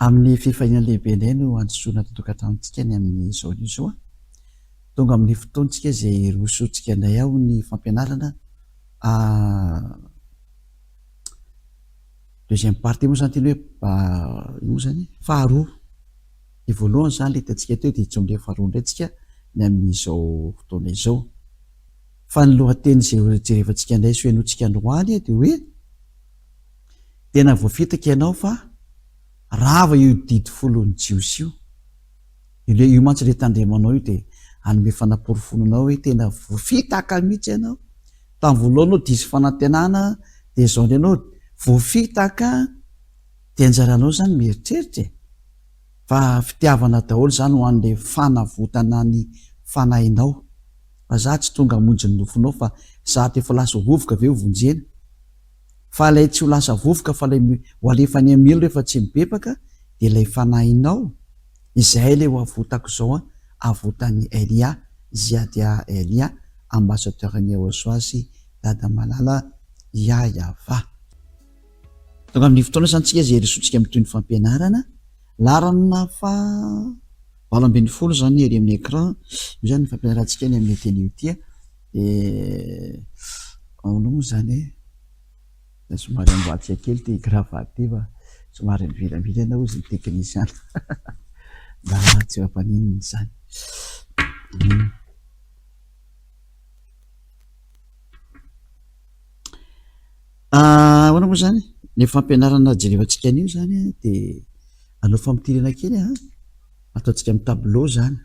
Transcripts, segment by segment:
Amin'ny fifaliana lehibe indray no handrosoana ato an-tokantranontsika ny amin'izao anio izao. Tonga amin'ny fotoantsika izay hirosoantsika indray ao ny fampianarana deuxième partie moa izany teny hoe ino moa izany faharoa. Ny voalohany izany ilay hitantsika teo dia hitsonga ilay faharoa indray tsika ny amin'izao fotoana izao. Fa ny lohateny izay hojerevantsika indray sy hohenointsika androany dia hoe Tena voafitaka ianao fa rava io didy folon'ny Jiosy io. Ilay io mantsy ilay tandremanao io dia hanome fanaporofoana anao hoe tena voafitaka mihitsy ianao. Tamin'ny voalohany ianao diso fanantenana dia izao indray ianao voafitaka dia anjaranao izany mieritreritra e. Fa fitiavana daholo izany ho an'ilay fanavotana ny fanahinao. Fa za tsy tonga hamonjy ny nofonao fa zato efa lasa vovoka ve ho vonjena? Fa ilay tsy ho lasa vovoka fa ilay ho alefa any amin'ny helo rehefa tsy mibebaka dia ilay fanahinao, izay ilay ho avotako izao an, avotan'i Elia, Ziadia Elia, ambassadeur n'i Yahoshuah sy Dada Malala Yahyafa. Tonga amin'ny fotoana izany tsika izay hirosoantsika amin'ny tohin'ny fampianarana, laharana faha 18 izany ery amin'ny écran, io izany ny fampianarantsika ny amin'ny teny io ity an. Dia ahoana moa izany e? Dia somary amboarintsika kely ity cravate ity fa somary mivilambilana hozy ny teknisiana. Mba tsy mampaninona izany. Ahoana moa izany? Ny fampianarana jerevantsika an'io izany dia hanao famintinana kely an, ataontsika amin'ny tableau izany.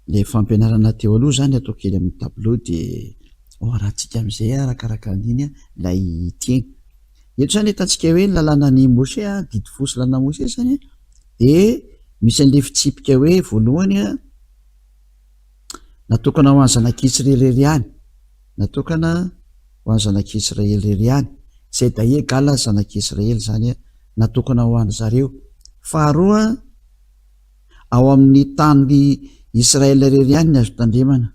Ilay fampianarana teo aloha izany atao kely amin'ny tableau dia ho arahantsika amin'izay arakaraka an'iny ilay teny. Eto izany hitantsika hoe ny lalànan'i Moshe, didy folo sy lalànan'i Moshe izany dia misy an'ilay fitsipika hoe voalohany natokana ho an'ny zanak'Israely irery ihany, natokana ho an'ny zanak'Israely irery ihany, izay daye égale zanak'Israely izany natokana ho an-dry zareo. Faharoa, Ao amin'ny tany Israel irery ihany ny azo tandremana.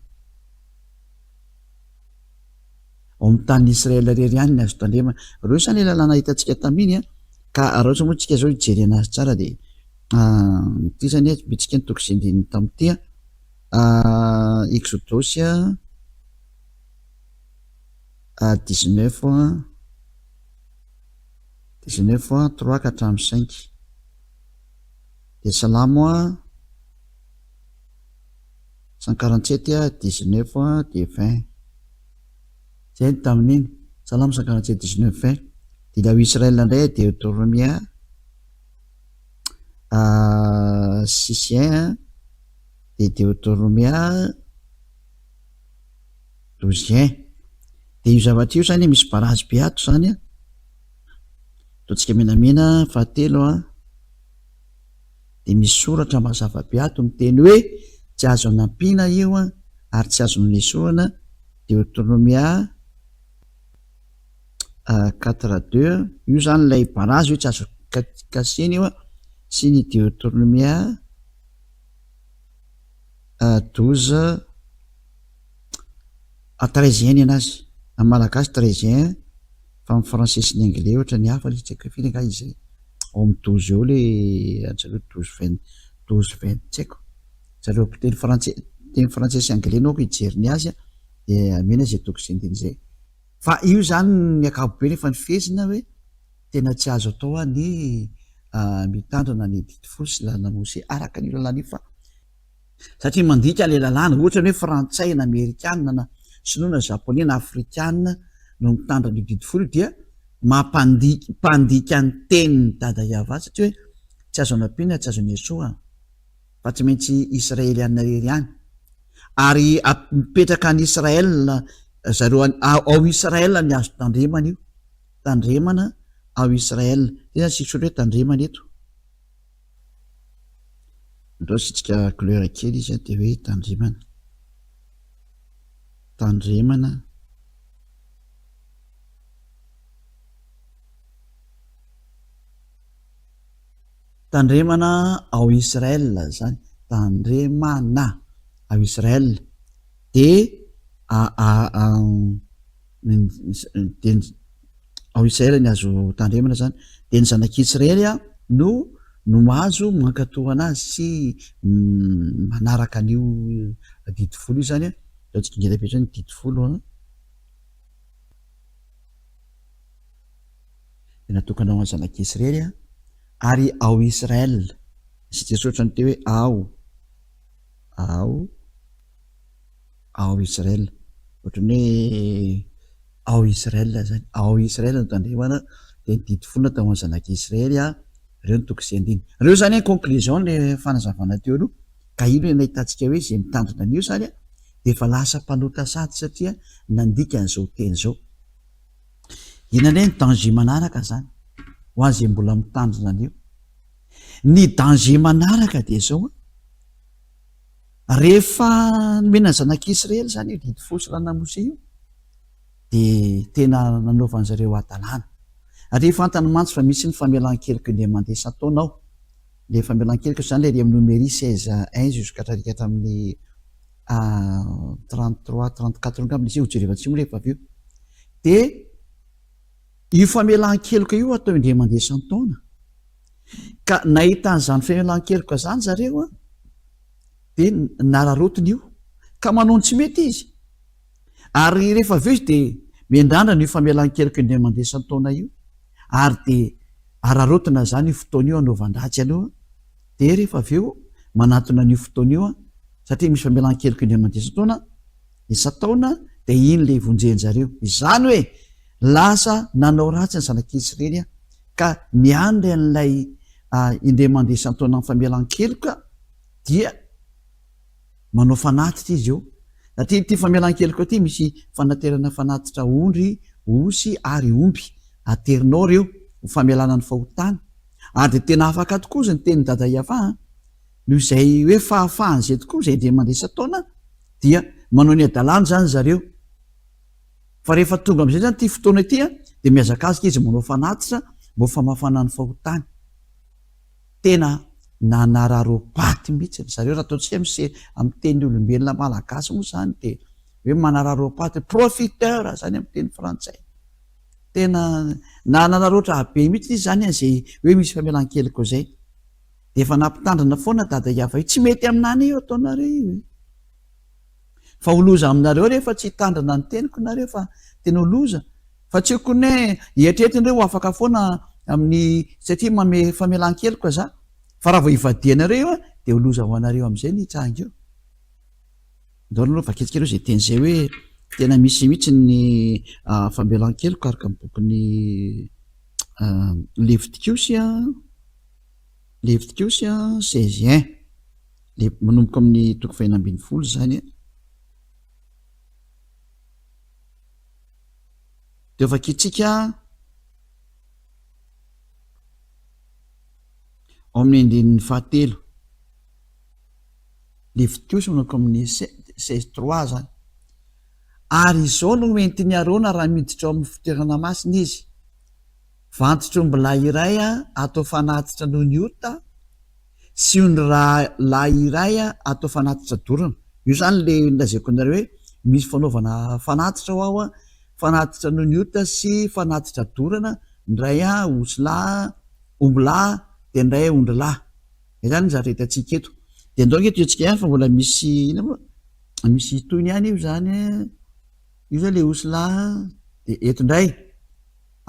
Ao amin'ny tany Israel irery ihany ny azo tandremana. Ireo izany ilay lalàna hitantsika tamin'iny an, ka raha ohatra moa tsika izao hijery anazy tsara dia ity izany an, bitsika ny toko sy andininy tamin'ity an, Exodosy 19 19 3 ka hatramin'ny 5. Dia salamo a 147 a 19 a dia 20. Zay ny tamin'iny. Salamo 147 19 20. Dia ilay ao Israël indray Deutéronomie a 6 1 dia Deutéronomie 12 1. Dia io zavatra io zany misy barazy be ato zany a. Ataontsika menamena fahatelo a. Dia misy soratra mazava be ato miteny hoe tsy azo anampiana io a, ary tsy azo nesorina, Deoteronomia quatre deux, io zany ilay barazy hoe tsy azo kasihina io a, sy ny Deoteronomia 12 treize un ny anazy, amin'ny malagasy treize un. Fa ny français sy ny anglais ohatra ny hafa ilay tsy haiko hoe firy angaha izy ao amin'ny 12 eo ilay an-jareo 12 20 12 20 tsy haiko. Zareo mpiteny frantsay teny frantsay sy anglais no aoka hijery ny azy dia amena izay toko sy andininy izay. Fa io izany ny ankapobeny efa nifehezina hoe tena tsy azo atao ny mitandrina ny didy folo sy lalàna Mosesy araka an'io lalàna io fa Satria mandika ilay lalàna, ohatra ny hoe frantsay na amerikana na sinoa na japonais na afrikana no mitandrina io didy folo io dia mampandika mpandika ny tenin'i Dada Yavah satria hoe tsy azo anampiana tsy azo anesohana fa tsy maintsy israeliana irery ihany ary mipetraka any Israel zareo any ao Israel ny azo tandremana io tandremana ao Israel zay zany tsisy hoe tandremana eto. Andao asiantsika couleur kely izy dia hoe tandremana. Tandremana. Tandremana ao Israël zany. Tandremana ao Israël. Dia dia ao Israely ny azo tandremana zany, dia ny zanak'i Israely no no mahazo mankatò anazy sy manaraka an'io didy folo io zany an. Ataontsika ngeda be zao ny didy folo an. Dia natokana ho an'ny zanak'Israely an, ary ao Israel. Sy Jesoa ohatran'ny teo hoe ao, ao, ao Israel. Ohatran'ny hoe ao Israel zany. Ao Israel no tandremana, dia ny didy folo natao ho an'ny zanak'Israely an, ireo no toko sy andininy. Ireo zany an conclusion le fanazavana teo aloha, ka io no nahitantsika hoe izay mitandrina an'io zany an, dia efa lasa mpanota sady satria nandika an'izao teny izao. Inona indray ny danger manaraka zany ho an'izay mbola mitandrina an'io? Ny danger manaraka dia izao an, rehefa nomena ny zanak'Israely zany io didy folo sy lalàna Mosè io dia tena nanaovan zareo hadalana. Ary fantany mantsy fa misy ny famelan-keloka indray mandeha isan-taona ao. Ilay famelan-keloka izany ilay ery amin'ny Nomery 16 un jusqu'à hatramin'ny 33, 34 angamba izy io, hojerevantsika moa rehefa avy eo. Dia io famelan-keloka io atao indray mandeha isan-taona. Ka nahita an'izany famelan-keloka izany zareo an, dia nararaotiny io. Ka manao ny tsy mety izy. Ary rehefa avy eo izy dia miandrandra an'io famelan-keloka indray mandeha isan-taona io. Ary dia araraotina izany io fotoana io anaovan-dratsy aloha. Dia rehefa avy eo manatona an'io fotoana io satria misy famelan-keloka indray mandeha isan-taona, isan-taona dia iny ilay vonjen-jareo. Izany hoe lasa nanao ratsy ny zanak'Israely ka miandry an'ilay indray mandeha isan-taona amin'ny famelan-keloka dia manao fanatitra izy eo. Satria ity famelan-keloka ity misy fanaterana fanatitra ondry, osy ary omby. Aterinao ireo ho famelana ny fahotana. Ary dia tena afaka tokoa izy ny tenin'i Dada Yavah an! Noho izay hoe fahafahany izay tokoa izay dia mandeha isan-taona dia manao ny hadalany izany zareo. Fa rehefa tonga amin'izay izany ity fotoana ity an, dia mihazakazaka izy manao fanatitra mba ho famafana ny fahotany. Tena nanararaopaty mihitsy ry zareo, raha ataontsika mise amin'ny teny olombelona malagasy moa izany dia hoe manararaopaty, profiteur izany amin'ny teny frantsay. Tena nanararaotra be mihitsy izy izany an'izay hoe misy famelan-keloka izay. Dia efa nampitandrina foana Dada Yava io, tsy mety aminany io ataonareo io e. Fa ho loza aminareo rehefa tsy hitandrina ny teniko nareo fa tena ho loza. Fa tsy okony hoe eritreretinareo ho afaka foana amin'ny satria mame famelan-keloka za. Fa raha vao ivadihanareo io dia ho loza ho anareo amin'izay ny hitranga eo. Ndao aloha vakintsika aloha izay teny izay hoe tena misy mihitsy ny famelan-keloka araka ny bokin'ny Levitikosy Levitikosy 16 un. Le manomboka amin'ny toko fahenina ambin'ny folo izany. Dia vakintsika ao amin'ny andininy fahatelo. Levitikosy manomboka amin'ny 16 trois izany. Ary izao no hoentin'i Arona raha miditra ao amin'ny fitoerana masina izy, vantotr'ombilahy iray atao fanatitra noho ny ota sy ondrilahy iray atao fanatitra dorana. Io izany ilay nolazaiko anareo hoe misy fanaovana fanatitra ho aho, fanatitra noho ny ota sy fanatitra dorana, ny iray osilahy, ombilahy, dia ny iray ondrilahy. Izay izany ny zavatra hitantsika eto. Dia andao ange tohizintsika ihany fa mbola misy inona moa? Misy tohiny ihany io izany. Io izao ilay osilahy, dia eto indray,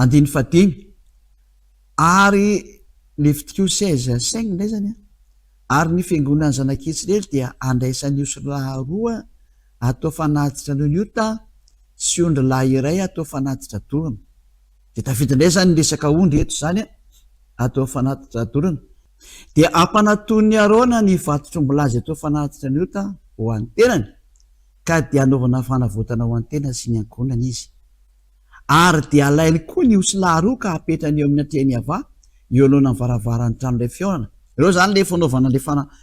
andininy fahadimy. Ary Levitikosy 16 5 indray izany an, ary ny fiangonan'ny zanak'Israely dia handraisan'ny osilahy roa atao fanatitra noho ny ota sy ondrilahy iray atao fanatitra dorana. Dia tafiditra indray izany ny resaka ondry eto izany an, atao fanatitra dorana. Dia ampanatonin'i Arona ny vatotr'ombilahy izay atao fanatitra ny ota ho an'ny tenany, ka dia hanaovana fanavotana ho an'ny tenany sy ny ankohonany izy. Ary dia alainy koa ny osilahy roa ka apetrany eo amin'ny atrehin'i Yavah, eo anoloan'ny varavaran'ny tranolay fihaonana. Ireo izany ilay fanaovana ilay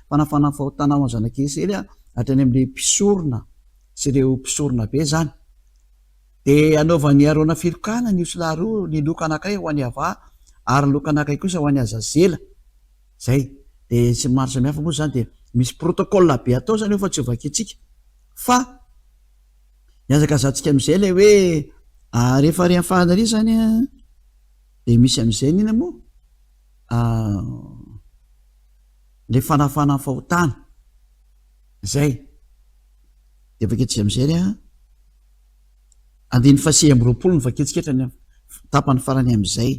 fanafana ny fahotana ho an'ny zanak'i Israely hatrany amin'ilay mpisorona sy ireo mpisorona be izany. Dia hanaovan'i Arona filokana ny osilahy roa, ny loka anankiray ho an'i Yavah ary ny loka anankiray kosa ho an'i Azazela. Izay. Dia sy ny maro samihafa moa izany dia misy protocole be atao izany eo fa tsy ho vakintsika. Fa Mihazakazahantsika amin'izay ilay hoe rehefa ary amin'ny farany ary izany an, dia misy amin'izay ny inona moa? Ilay fanafana ny fahotana. Izay. Dia vakintsika amin'izay ry an. Andininy faha 29 no vakintsika hatrany amin'ny tapany farany amin'izay.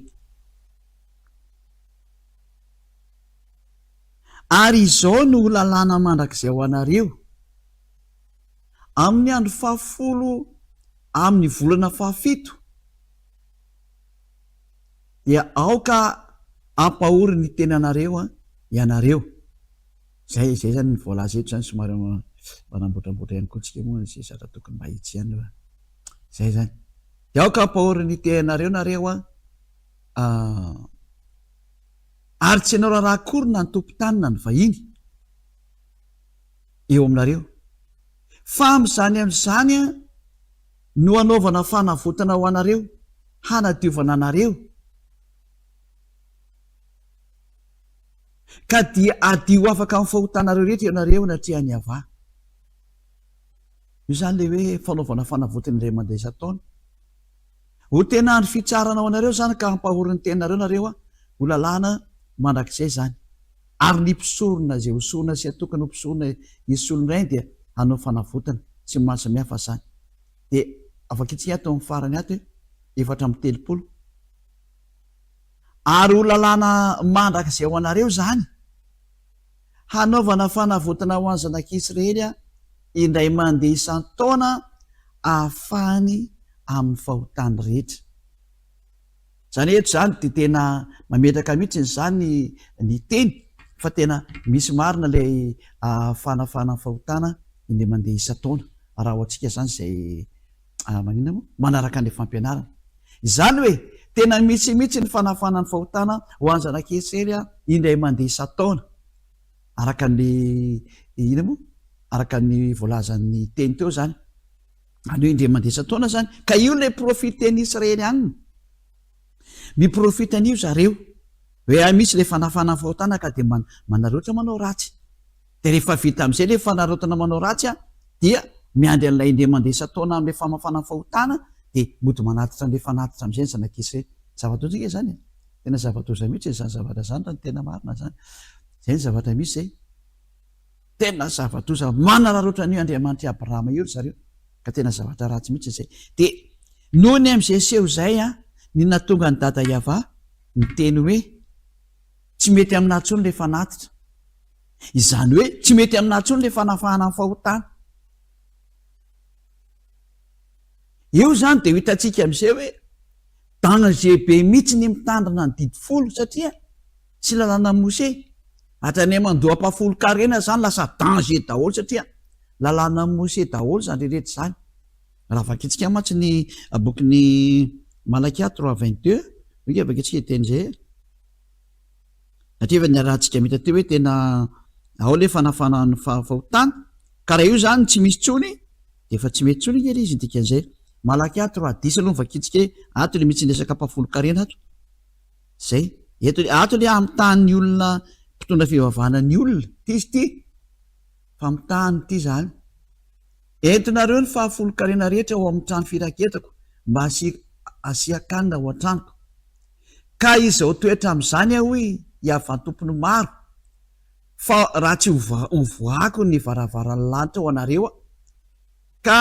Ary izao no ho lalàna mandrakizay ho anareo, Amin'ny andro fahafolo amin'ny volana fahafito dia aoka hampahory ny tenanareo ianareo. Izay, izay izany ny voalaza eto izany, somary manamboatramboatra ihany koa tsika moa izay zatra tokony mahitsy ihany aloha. Izay izany. Dia aoka hampahory ny tenanareo nareo an. Ary tsy hanao raharaha akory na ny tompon-tany na ny vahiny eo aminareo. Fa amin'izany andro izany no hanaovana fanavotana ho anareo, hanadiovana anareo. Ka dia hadio afaka amin'ny fahotanareo rehetra ianareo anatrehan'i Yavah. Io izany ilay hoe fanaovana fanavotana indray mandeha isan-taona. Ho tena andro fitsarana ho anareo izany ka hampahory ny tenanareo nareo ho lalàna mandrakizay izany. Ary ny mpisorona izay hosorona sy hatokana ho mpisorona hisolo ny rainy dia hanao fanavotana. Tsy mahasamihafa izany. Dia vakintsika ato amin'ny farany ato hoe 34. Ary ho lalàna mandrakizay ho anareo izany, hanaovana fanavotana ho an'ny zanak'Israely indray mandeha isan-taona ahafahany amin'ny fahotany rehetra. Izany hoe eto izany dia tena mametraka mihitsy izany ny teny fa tena misy marina ilay fanafahana ny fahotana indray mandeha isan-taona raha ho antsika izany izay maninona moa? Manaraka an'ilay fampianarana. Izany hoe tena misy mihitsy ny fanafahana ny fahotana ho an'ny zanak'i Israely indray mandeha isan-taona. Araka ny inona moa? Araka ny voalazan'ny teny teo izany. Izany hoe indray mandeha isan-taona izany. Ka io ilay profiten'i Israely any. Mi-profite an'io zareo. Hoe hay misy ilay fanafahana ny fahotana ka dia manareo manao ratsy. Dia rehefa vita amin'izay ilay fanararaotana manao ratsy dia miandry an'ilay indray mandeha isan-taona amin'ilay famafana ny fahotana dia mody manatitra an'ilay fanatitra amin'izay ny zanak'Israely. Zava-doza ange izany e! Tena zava-doza mihitsy izany zavatra izany raha ny tena marina izany. Izay ny zavatra misy izay. Tena zava-doza manararaotra an'io Andriamanitr'i Abrahama io ry zareo ka tena zavatra ratsy mihitsy izay. Dia noho ny amin'izay seho izay ny nahatonga an'i Dada Yavah niteny hoe tsy mety aminà intsony ilay fanatitra. Izany hoe tsy mety aminà intsony ilay fanafahana ny fahotana. Eo izany dia ho hitantsika amin'izay hoe danger be mihitsy ny mitandrina ny didy folo satria tsy lalàna Mose. Hatrany mandoa ampahafolon-karena izany lasa danger daholo satria lalàna Mose daholo izany rehetra izany. Raha vakintsika mantsy ny bokin'i Malakia 3 22, hoy vakintsika hiteny izay. Satria efa niarahantsika mita teo hoe tena ao le fanafana ny fahotana, ka raha io zany tsy misy tsony de efa tsy mety tsony nge le izy ny dikan'izay. Malakia 3 10 aloha ny vakintsika hoe ato le misy ny resaka mpahafolon-karena ato. Zay. Eto ato le amitahan'ny olona mpitondra fivavahana ny olona. Ty izy ty. Famitahana ity zany. Entinareo ny fahafolon-karena rehetra ao amin'ny trano firaketako mba hasian-kanina ao an-tranoko. Ka izao toetra amin'izany aho hoy Iavah Tompon'ny maro, fa raha tsy hovoahako ny varavaran'ny lanitra ho anareo aho, ka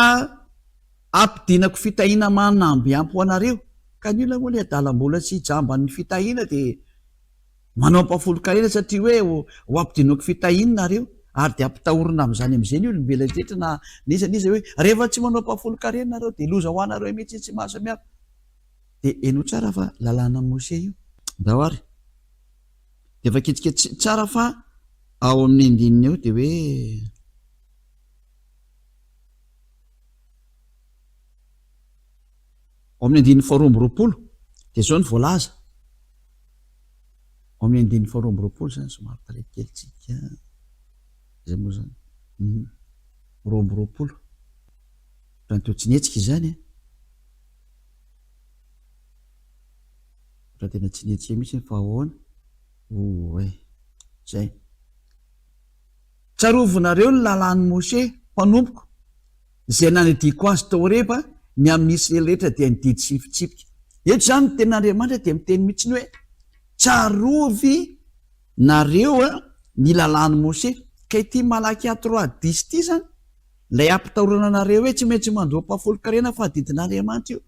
hampidinako fitahiana manamby ampy ho anareo, ka ny olona moa ilay adalam-bola sy jamban'ny fitahiana dia manao ampahafolon-karena satria hoe ho ampidinako fitahiana nareo, ary dia ampitahorina amin'izany amin'izay ny olombelona rehetra na n'iza n'iza hoe rehefa tsy manao ampahafolon-karena nareo dia loza ho anareo mihitsy tsy mahasamihafa. Dia henoy tsara fa lalànan'i Mose io. Ndao ary. Dia vakintsika tsara fa ao amin'ny andininy ao dia hoe. Ao amin'ny andininy faharoa amby roapolo dia izao no voalaza. Ao amin'ny andininy faharoa amby roapolo izany somary taraiky kely tsika. Izay moa izany. 22. Raha ny teo tsy nihetsika izany e. Raha tena tsy nihetsika mihitsy fa ahoana? Oay. Zay. Tsarovinareo ny lalàn'i Mose mpanompoko, izay nandidiako azy tao Horeba, ny amin'ny Israely rehetra dia ny didy sy ny fitsipika. Eto izany ny tenin'Andriamanitra dia miteny mihitsy ny hoe, tsarovy nareo. ny lalàn'i Mose. Ka ity Malakia 3 10 ity izany, ilay ampitahorana anareo hoe tsy maintsy mandoa ampahafolon-karena fa didin'Andriamanitra io.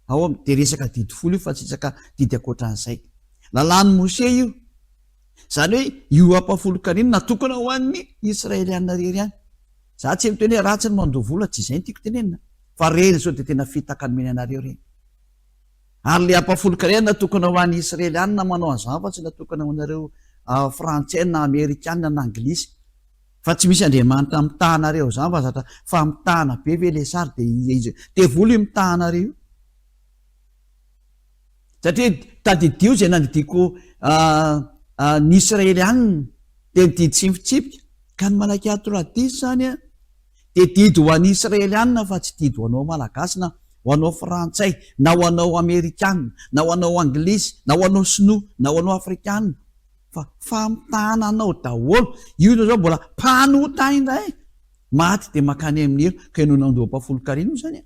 Ao amin'ny dia resaka didy folo io fa tsy resaka didy ankoatran'izay. Lalàn'i Mose io. Izany hoe io ampahafolon-karena natokana ho an'ny Israeliana irery ihany. Za tsy miteny hoe ratsy ny mandoa vola, tsy izay no tiako tenenina, fa reny zao dia tena fitaka nomeny anareo reny. Ary le ampahafolon-karena natokana ho an'ny Israeliana manao an'izany fa tsy natokana ho anareo frantsay na amerikana na anglisy. Fa tsy misy Andriamanitra mitaha anareo izany fa zatra famitahana be ve le sary dia iza devoly io mitaha anareo io. Satria tadidio izay nandidiako ny Israelianina dia ny didy sy ny fitsipika. Ka ny Malakia 3 10 izany an, dia didy ho an'ny Israelianina fa tsy didy ho anao Malagasy na ho anao Frantsay na ho anao Amerikana na ho anao Anglisy na ho anao Sinoa na ho anao Afrikana fa famitahana anao daholo. Io izao mbola mpanota indray. Maty dia mankany amin'ny helo. Ka ianao nandoa ampahafolon-karena io izany an.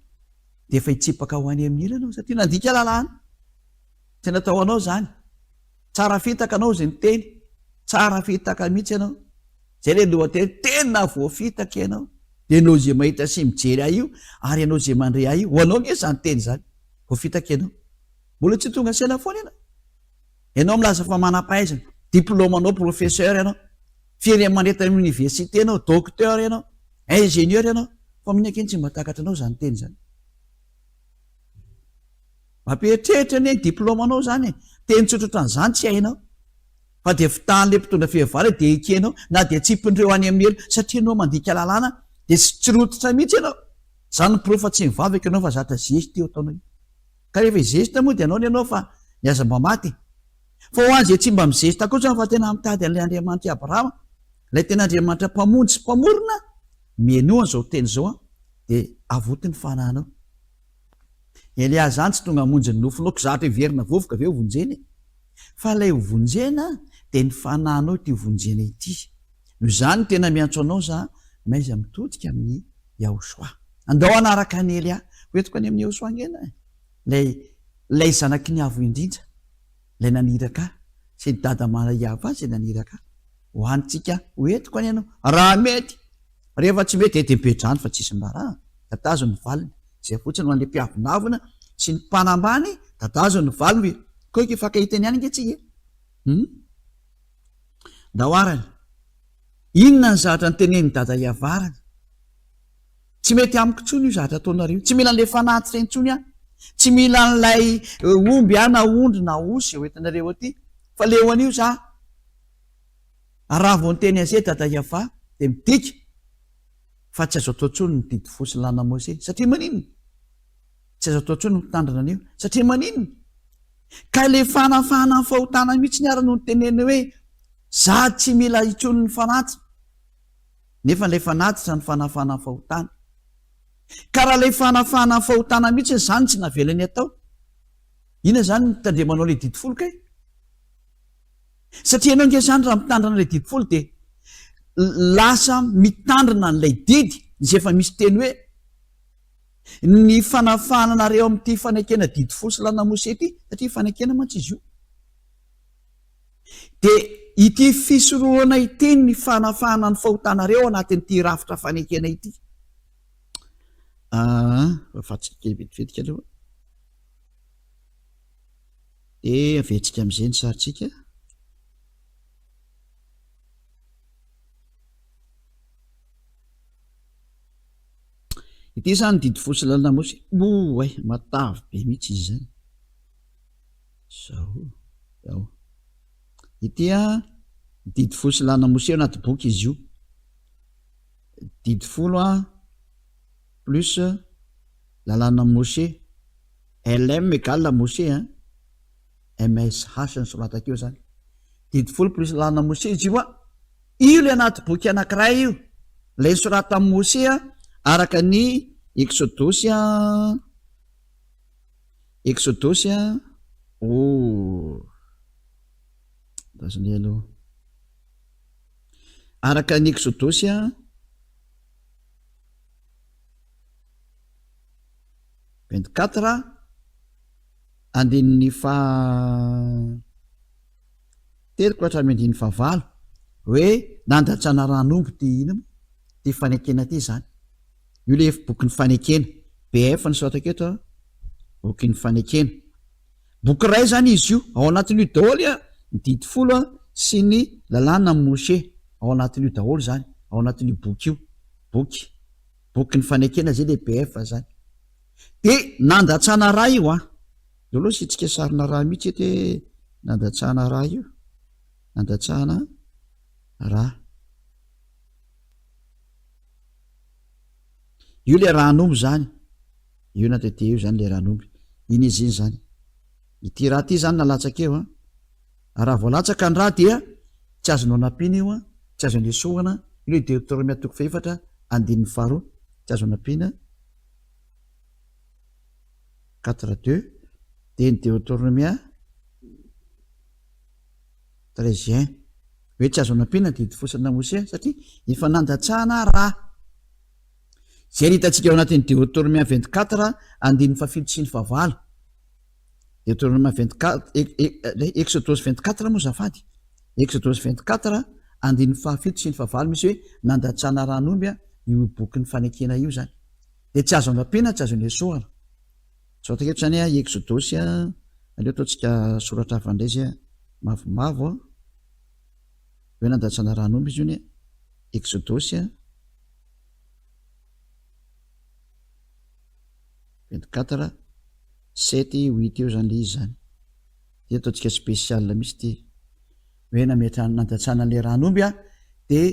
Dia efa hitsipaka ho any amin'ny helo ianao satria nandika lalàna. Tsy natao anao izany. Tsara fitaka anao izay niteny. Tsara fitaka mihitsy ianao. Izay ilay lohateny, tena voafitaka ianao. Dia ianao izay mahita sy mijery ahy io, ary ianao izay mandre ahy io, ho anao ange izany teny izany. Voafitaka ianao. Mbola tsy tonga saina foana ianao. Ianao milaza fa manam-pahaizana, diplaomanao professeur ianao, firy aman'heta amin'ny université ianao, docteur ianao, ingénieur ianao, fa mino akia tsy mba takatra anao izany teny izany. Mampieritreritra anie ny diplaomanao izany e, teny tsotra ohatran'izany tsy hainao. Fa dia fitahan'ilay mpitondra fivavahana dia ekenao na dia tsipin'ireo any amin'ny helo satria ianao mandika lalàna dia tsy rototra mihitsy ianao. Izany no porofo fa tsy mivavaka ianao fa zatra zesty io ataonao io. Ka rehefa hizesta moa dia anao ny anao fa ny aza mba maty e. Fa ho an'izay tsy mba mizesta kosa fa tena mitady an'ilay Andriamanitr'i Abrahama, ilay tena Andriamanitra Mpamonjy sy Mpamorona, mihainoa an'izao teny izao an, dia avoty ny fanahinao. Elia izany tsy tonga hamonjy ny nofonao, kizatra hiverina vovoka ve ho vonjena e? Fa ilay ho vonjena dia ny fanahinao ity ho vonjena ity. Noho izany tena miantso anao za, maiza mitodika amin'i Yahoshua. Andao hanaraka an'i Elia. Ho entiko any amin'i Yahoshua ange ianao e. Ilay, ilay zanaky ny Avo Indrindra, ilay naniraka ahy, sy ny dada Maria Yavah izay naniraka ahy. Ho antsika, ho entiko any ianao. Raha mety. Rehefa tsy mety, dia mipetrahany fa tsisy miraharaha. Tatazo ny valiny. Izay fotsiny ho an'ilay mpiavonavona sy ny mpanambany, tatazo ny valiny. Koa hifankahita eny ihany ange tsika e. Hum. Ndao arany. Inona ny zavatra notenenin'i Dada Iavarany? Tsy mety amiko intsony io zavatra ataonareo io. Tsy mila an'ilay fanatitra intsony aho. Tsy mila an'ilay omby aho na ondry na osy ho entinareo aty. Fa leo an'io za. Ary raha vao niteny an'izay Dada Iavah dia midika fa tsy azo atao intsony ny didy fo sy ny lalàna Mose. Satria maninona? Tsy azo atao intsony ny mitandrina an'io. Satria maninona? Ka ilay fanafahana ny fahotana mihitsy ary no niteneniny hoe za tsy mila intsony ny fanatitra. Nefa ilay fanatitra ny fanafahana ny fahotana. Ka raha ilay fanafahana ny fahotana mihitsy izany tsy navelany atao, inona izany ny tandremanao ilay didy folo kay? Satria ianao nge izany raha mitandrina ilay didy folo dia lasa mitandrina an'ilay didy izay efa misy teny hoe Ny fanafahana anareo amin'ity fanekena didy folo sy lalàna Mosesy ity, satria fanekena mantsy izy io, dia ity fisorohana ity ny fanafahana ny fahotanareo ao anatin'ity rafitra fanekena ity. Ah, vatsika kely vetivetika aloha. Dia avetsika amin'izay ny sarintsika. Ity izany didy fo sy lalana mosy. Oay, matavy be mihitsy izy izany. Zao, zao. Ity a, didy fo sy lalana mosy anaty boky izy io. Didy folo a, plus lalàna Moshe. LM égale Moshe a. MSH ny soratako eo zany. Didy folo plus lalàna Moshe izy io a. Io ilay anaty boky anankiray io, ilay nosoratan'i Mosea araka ny Eksodosy a, Eksodosy a, oh, andraso indray aloha, araka ny Eksodosy a, 24 andininy faha. Telo ka hatramin'ny andininy fahavalo. Hoe nandatsana ran'omby ity inona moa? Ity fanekena ity izany. Io ilay bokin'ny fanekena. BF no soratako eto an. Bokin'ny fanekena. Boky iray izany izy io. Ao anatin'io daholo an, ny didy folo an, sy ny lalàna amin'i Moshe. Ao anatin'io daholo izany. Ao anatin'io boky io. Boky. Bokin'ny fanekena izay ilay BF izany. Dia nandatsana ra io an. Eo aloha asiantsika sarina ra mihitsy eto hoe nandatsana ra io. Nandatsahana ra. Io le ran'omby zany. Io na tete io zany le ran'omby. Iny izy iny zany. Ity ra ity zany nalatsaka eo an. Raha vao latsaka ny ra dia tsy azonao nampiana io an, tsy azo anesohana, io le Deoteronomia toko fahefatra andininy faharoa, tsy azo anampiana. Quatre deux, dia ny Deoteronomia Treize Hoe tsy azo anampiana ny didy fosana Mosea satria efa nandatsahana ra. Izay no hitantsika ao anatin'ny Deoteronomia 24 andininy fahafito sy ny fahavalo. Deoteronomia 24, Exodosy 24 moa zafady. Exodosy 24 andininy fahafito sy ny fahavalo misy hoe nandatsahana ran'omby io bokin'ny fanekena io izany. Dia tsy azo anampiana, tsy azo anesohana. Soratako eto izany a, Eksodosy a, aleo ataontsika soratra hafa indray izy a, mavomavo a, hoe nandatsana ran'omby izy io ny Eksodosy a, 24, 7, 8 eo izany ilay izy izany. Dia ataontsika spécial mihitsy ity. Hoe nametrahana nandatsana an'ilay ran'omby a, dia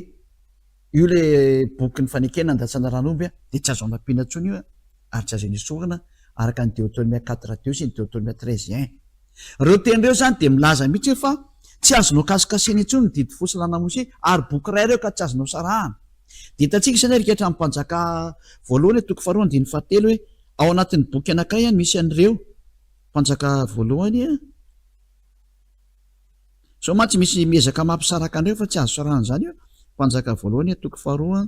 Io le bokin'ny fanekena andatsana ran'omby a, dia tsy azo anampiana intsony io a, ary tsy azo anesorina araka ny Deoteronomia quatre deux sy ny Deoteronomia treize un. Ireo teny ireo izany dia milaza mihitsy hoe fa tsy azonao kasikasihina intsony ny didy folo sy lalàna Mosesy ary boky iray ireo ka tsy azonao sarahana. Dia hitantsika izany ary hatramin'ny Mpanjaka voalohany toko faharoa andininy fahatelo hoe ao anatin'ny boky anankiray a misy an'ireo Mpanjaka voalohany a. Zao mantsy misy miezaka mampisaraka an'ireo fa tsy azo sarahana izany io. Mpanjaka voalohany toko faharoa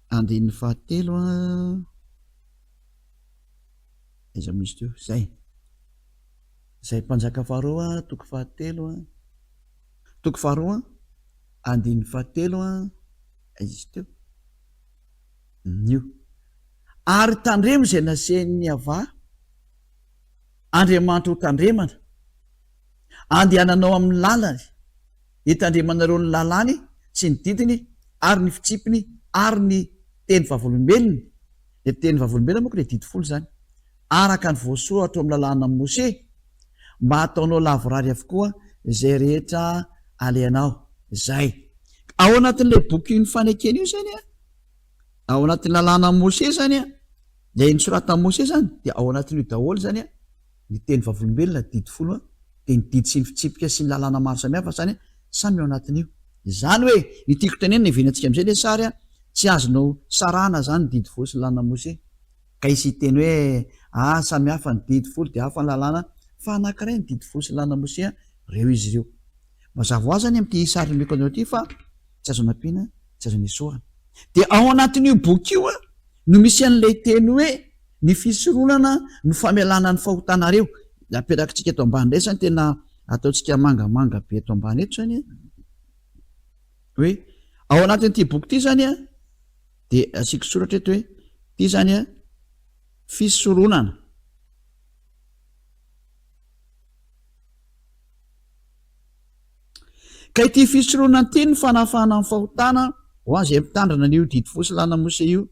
andininy fahatelo a. Aiza moa izy teo? Zay. Zay mpanjaka faharoa toko fahatelo a. Toko faharoa andininy fahatelo a. Aiza izy teo? Io. Ary tandremo izay nasian'ny Yavah Andriamanitra ho tandremana. Andehananao amin'ny lalany, hitandremanareo ny lalàny sy ny didiny ary ny fitsipiny ary ny teny vavolombelony, ny teny vavolombelona manko ilay didy folo izany, araka ny voasoratra ao amin'ny lalànan'i Mose, mba hataonao lavorary avokoa izay rehetra alehanao. Izay. Ao anatin'ilay bokin'ny fanekena io izany an, ao anatin'ny lalànan'i Mose izany an, ilay nosoratan'i Mose izany, dia ao anatin'io daholo izany an, Ny teny vavolombelona, didy folo, dia ny didy sy ny fitsipika sy ny lalàna maro samihafa izany samy ao anatin'io. Izany hoe, ny tiako tenenina hiverenantsika amin'izay ilay sary, tsy azonao sarahana izany ny didy folo sy ny lalàna Mose. Ka hisy hiteny hoe, ah samy hafa ny didy folo dia hafa ny lalàna, fa anankiray ny didy folo sy ny lalàna Mose, ireo izy ireo. Mazava ho azy izany amin'ity sary nomeko anareo ity fa tsy azo anampiana, tsy azo anesorana. Dia ao anatin'io boky io no misy an'ilay teny hoe, Ny fisoronana no famelana ny fahotanareo. Apetrakintsika eto ambany indray izany tena ataontsika mangamanga be eto ambany eto izany hoe ao anatin'ity boky ity izany a dia asiako soratra eto hoe ity izany a fisoronana. Ka ity fisoronana ity no fanafahana ny fahotana ho an'izay mitandrina an'io didy fo sy lalàna Mose io.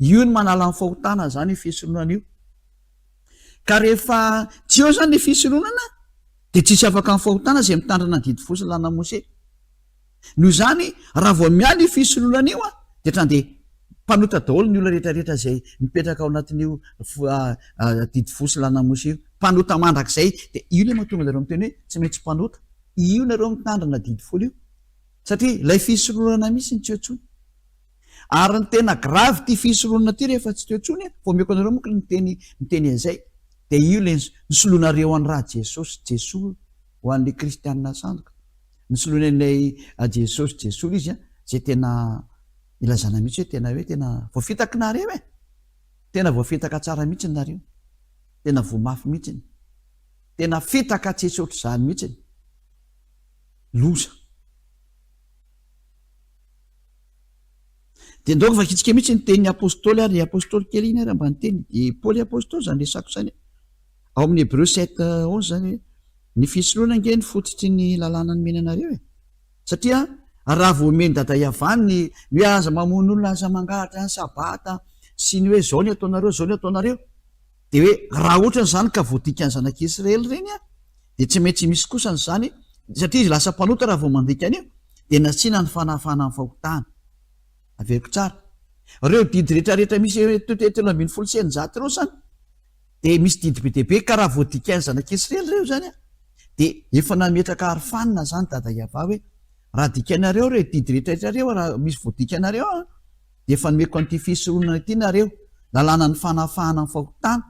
Io no manala ny fahotana zany io fisoronana io. Ka rehefa tsy eo zany le fisoronana dia tsisy afaka amin'ny fahotana izay mitandrina ny didy fo sy lalàna Mose. Noho izany raha vao miala io fisoronana io dia hatrany dia mpanota daholo ny olona rehetra rehetra izay mipetraka ao anatin'io didy fo sy lalàna Mose io. Mpanota mandrakizay. Dia io ilay mahatonga anareo miteny hoe tsy maintsy mpanota. Io nareo mitandrina didy folo io. Satria ilay fisoronana mihitsy no tsy eo intsony. Ary ny tena grave ity fisoronana ity rehefa tsy teo intsony an, vao omeko anareo manko ny miteny miteny an'izay, dia io ilay nisoloanareo an'i Rajesosy Jesoa ho an'ilay kristianina sandoka, nisoloany an'ilay Jesosy Jesoa ilay izy an, izay tena ilazana mihitsy hoe tena hoe tena voafitaky nareo e! Tena voafitaka tsara mihitsy nareo, tena voa mafy mihitsiny, tena fitaka tsisy ohatr'izany mihitsiny, loza. Dia ndao vakintsika mihitsy ny tenin'ny apostoly ary, apostoly kely iny ary mba niteny, i Paoly apostoly izany resako izany. Ao amin'ny Hebreo 7, 11 izany hoe, ny fisorohana ange ny fototry ny lalàna nomena anareo e. Satria raha vao omen'i Dada Yavah ny hoe aza mamono olona, aza mangalatra, ny sabata, sy ny hoe izao ny ataonareo, izao ny ataonareo, dia hoe raha ohatra izany ka voadikan'ny zanak'Israely ireny an, dia tsy maintsy misy kosa izany, satria izy lasa mpanota raha vao mandika an'io, dia nasiana ny fanahafana ny fahotana. Averiko tsara. Ireo didy rehetra rehetra misy 613 ireo izany, dia misy didy be dia be, ka raha voadikan'ny zanak'Israely ireo izany an, dia efa nametraka arofanina izany Dada Yavah hoe, raha dikainareo ireo didy rehetra rehetra ireo, raha misy voadikanareo an, dia efa nomeko an'ity fisoronana ity nareo, lalànan'ny fanafahana ny fahotana,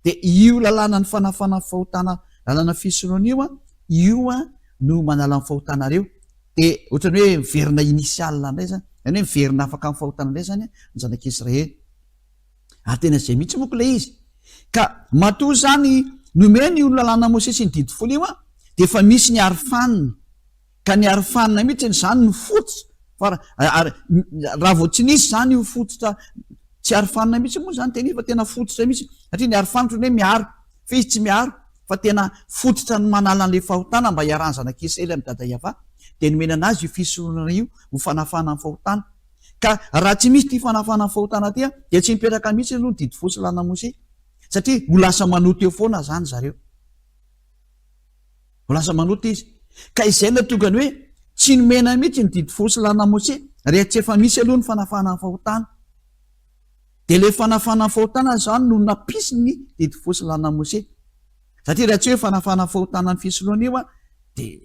dia io lalànan'ny fanafahana ny fahotana, lalàna fisoronana io an, io an no manala ny fahotanareo, dia ohatran'ny hoe miverina initial indray izany, izany hoe miverina afaka amin'ny fahotana indray izany ny zanak'Israely. Ary tena izay mihitsy manko ilay izy. Ka matoa izany nomena io lalàna Mosesy ny didy folo io an, dia efa misy ny arofanina. Ka ny arofanina mihitsy izany no fototra fa ary raha vao tsy nisy izany io fototra tsy arofanina mihitsy moa izany tena fa tena fototra mihitsy satria ny arofanina ohatran'ny hoe miaro fa izy tsy miaro fa tena fototra ny manala an'ilay fahotana mba hiarahan'ny zanak'Israely amin'i Dada Yavah dia nomena anazy io fisoronana io ho fanafahana ny fahotana. Ka raha tsy misy ity fanafahana ny fahotana ity dia tsy mipetraka mihitsy aloha ny didy folo sy lalàna Mosesy satria ho lasa manota eo foana izany zareo. Ho lasa manota izy. Ka izay no tonga ny hoe tsy nomena mihitsy ny didy folo sy lalàna Mosesy rehefa tsy efa misy aloha ny fanafahana ny fahotana. Dia ilay fanafahana ny fahotana izany no nampisy ny didy folo sy lalàna Mosesy. Satria raha tsy hoe fanafahana ny fahotana ny fisoloana io dia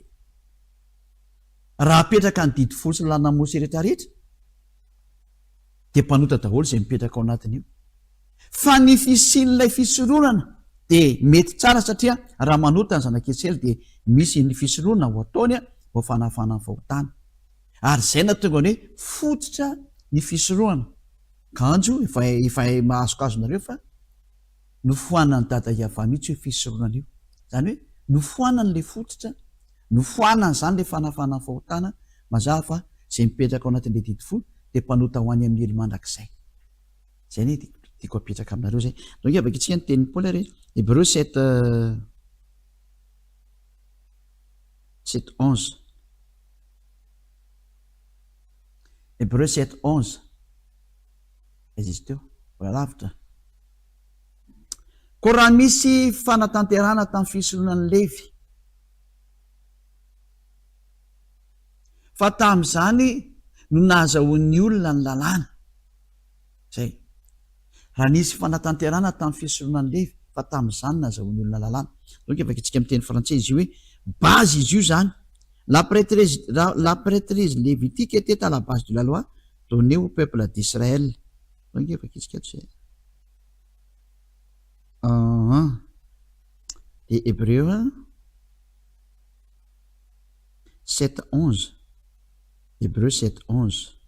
raha apetraka ny didy folo sy lalàna Mosesy rehetra rehetra dia mpanota daholo izay mipetraka ao anatin'io. Fa ny fisian'ilay fisoronana dia mety tsara satria raha manota ny zanak'Israely dia misy ny fisoronana ho ataony ho fanafana ny fahotana. Ary izay nahatonga ny hoe fototra ny fisoronana. Kanjo efa efa mahazokazonareo fa nofoanan'i Dada Yavah mihitsy io fisoronana io. Izany hoe nofoanany ilay fototra, nofoanany izany ilay fanafana ny fahotana, mazava fa izay mipetraka ao anatin'ilay didy folo dia mpanota ho any amin'ny helo mandrakizay. Zay anie tiako apetraka aminareo zay. Donc avakitsika ny tenin'i Paoly ary Hebreu 7 7 11. Hebreu 7 11. Aiza izy teo? Mbola lavitra. Koa raha misy fanatanterahana tamin'ny fisoloana an'i Levy, fa tamin'izany no nahazahoan'ny olona ny lalàna. Izay. Raha nisy fanatanterahana tamin'ny fisoronan'i Levy, fa tamin'izany nazahoan'ny olona lalàna. Donc efa akitsika amin'ny teny frantsay izy io hoe base izy io izany. La prêtrise, la prêtrise lévitique était à la base de la loi donnée au peuple d'Israël. Donc efa akitsika ato izay. Ah, dia Hébreu 7 11. Hébreu 7 11.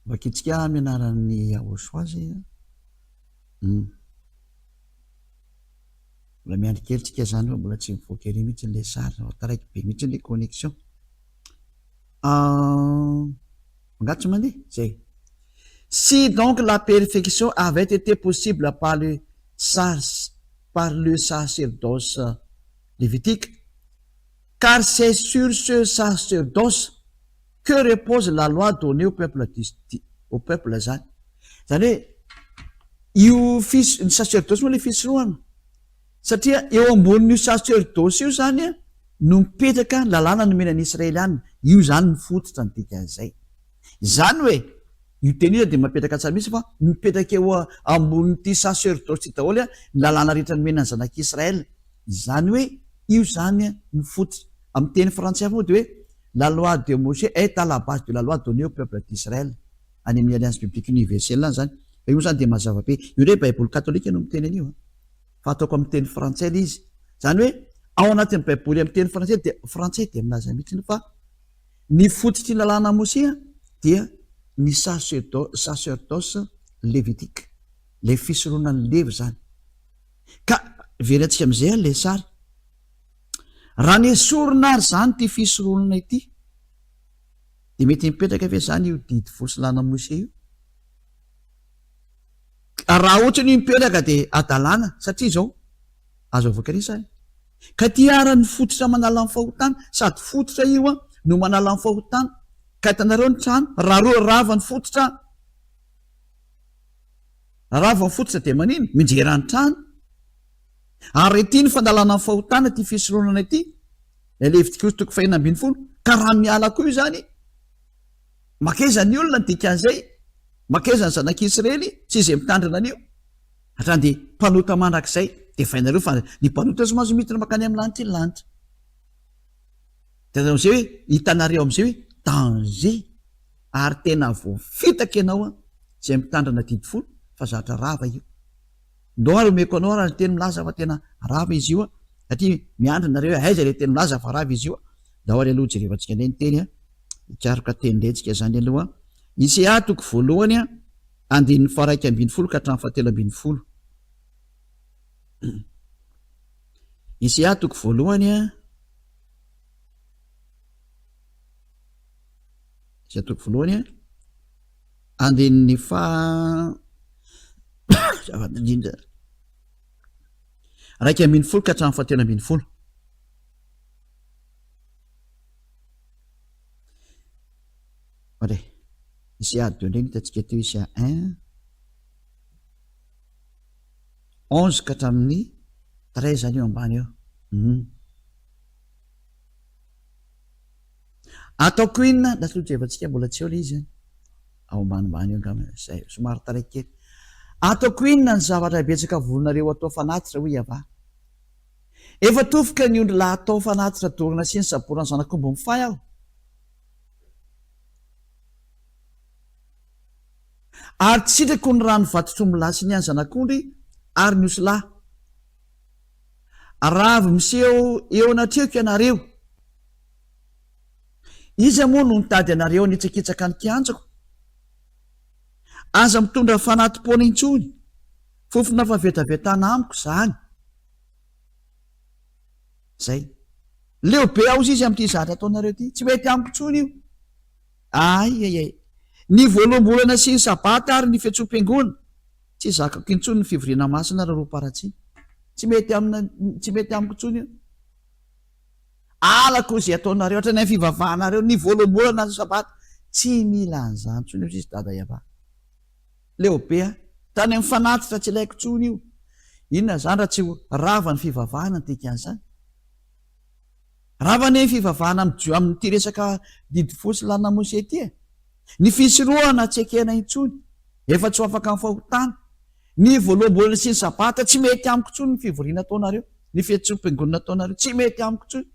Vakintsika amin'ny anaran'i Yahoshuah zay an. Hum. Mbola miandry kely tsika zany fa mbola tsy mivoaka ery mihitsy ilay sary, fa taraiky be mihitsy ilay connexion. Ah, angaha tsy mandeha? Zay. Si donc la perfection avait été possible par le par le sacerdoce lévitique, car c'est sur ce sacerdoce Que repose la loi donnée au peuple au peuple zany. Zany hoe io fis ny sacerdoce moa le fisorohana satria eo ambonin'io sacerdoce io zany a no mipetraka ny lalàna nomena ny Israeliana. Io zany ny fototra ny dikan'izay. Izany hoe io teny io dia mapetraka tsara mihitsy fa mipetraka eo ambonin'ity sacerdoce ity daholo ny lalàna rehetra nomena ny zanak'Israël. Izany hoe io zany ny fototra. Amin'ny teny frantsay moa dia hoe La loi de Moshe est à la base de la loi donnée au peuple d'Israël, any amin'ny Alliance Biblique Universelle any izany. Fa io moa izany dia mazava be. Io indray Baiboly katolika no miteny an'io an. Fa ataoko amin'ny teny frantsay ilay izy. Izany hoe ao anatin'ny Baiboly amin'ny teny frantsay dia frantsay dia milaza mihitsy fa ny fototry ny lalàna Moshe dia ny sacerdoce lévitique, ilay fisoronan'ny Levy izany. Ka verentsika amin'izay ilay sary. Raha nesorina ary izany ity fisoronana ity. Dia mety mipetraka ve izany io didy voasilana Mose io? Raha ohatra io mipetraka dia hadalana satria izao, azo avoaka ny sary. Ka ity ara ny fototra manala ny fahotana, sady fototra io an, no manala ny fahotana. Ka hitanareo ny trano, raha roa rava ny fototra, rava ny fototra dia manino? Minjera ny trano. Ary ity ny fanalana ny fahotana, ity fisoronana ity, ilay Levitikosy toko fahenina ambinifolo, ka raha miala koa io izany, makaiza ny olona ny dikan'izay, makaiza ny zanak'Israely sy izay mitandrina an'io, hatrany dia mpanota mandrakizay, dia efa hainareo fa ny mpanota tsy mahazo miditra mankany amin'ny lanitra iny lanitra. Dia amin'izay hoe, hitanareo amin'izay hoe danger, ary tena voafitaka ianao an, izay mitandrina didy folo, fa zatra rava io. Ndao ary omeko anao ary ny teny milaza fa tena rava izy io a, satria miandry nareo hoe aiza ilay teny milaza fa rava izy io a. Ndao ary aloha jerevantsika indray ny teny a, hikaroka teny indray tsika zany aloha. Isaiah toko voalohany a, andininy faha 11 ka hatramin'ny faha 13. Isaiah toko voalohany a, Isaiah toko voalohany a. Andininy faha azafady indrindra 11 ka hatramin'ny fahatelo ambin'ny folo. Allez, Isaia 2 indray no hitantsika teo, Isaia 1, 11 ka hatramin'ny 13 any eo ambany eo. Mm. Ataoko inona? Lasa aloha jerevantsika mbola tsy eo ilay izy an. Ao ambanimbany eo angamba izay, somary taraiky kely. Ataoko inona ny zavatra betsaka voronareo atao fanatitra hoy Yavah. Efa tofoka ny ondry lahy atao fanatitra dorana sy ny saboran'ny zanak'omby mifahy aho. Ary tsy sitrako ny rano vatotr'ombilahy sy ny an'ny zanak'ondry ary ny osilahy. Raha avy miseho eo anatrehako ianareo, Iza moa no nitady anareo hanitsakitsaka ny kianjako? Aza mitondra fanati-poana intsony, fofona fahavetavetana amiko izany. Izay. Leo be aho izy amin'ity zavatra ataonareo ity. Tsy mety amiko intsony io. Ay, ay, ay. Ny voaloham-bolana sy ny sabata ary ny fiantsoam-piangonana. Tsy zakako intsony ny fivoriana masina raroam-paratsiana. Tsy mety amina, tsy mety amiko intsony io. Alako izay ataonareo hatrany amin'ny fivavahanareo, ny voaloham-bolana ny sabata. Tsy mila an'izany intsony hoy izy Dada Yavah. Leo be aho. Tany amin'ny fanatitra tsy ilaiko intsony io. Inona izany raha tsy ho rava ny fivavahana ny dikan'izany? Rava anie ny fivavahana amin'ity resaka didy fo sy lalana Mose ity e. Ny fisorohana tsy ekena intsony. Efa tsy ho afaka amin'ny fahotana. Ny voaloham-bolana sy ny sabata tsy mety amiko intsony ny fivoriana ataonareo, ny fiantsoam-piangonana ataonareo tsy mety amiko intsony.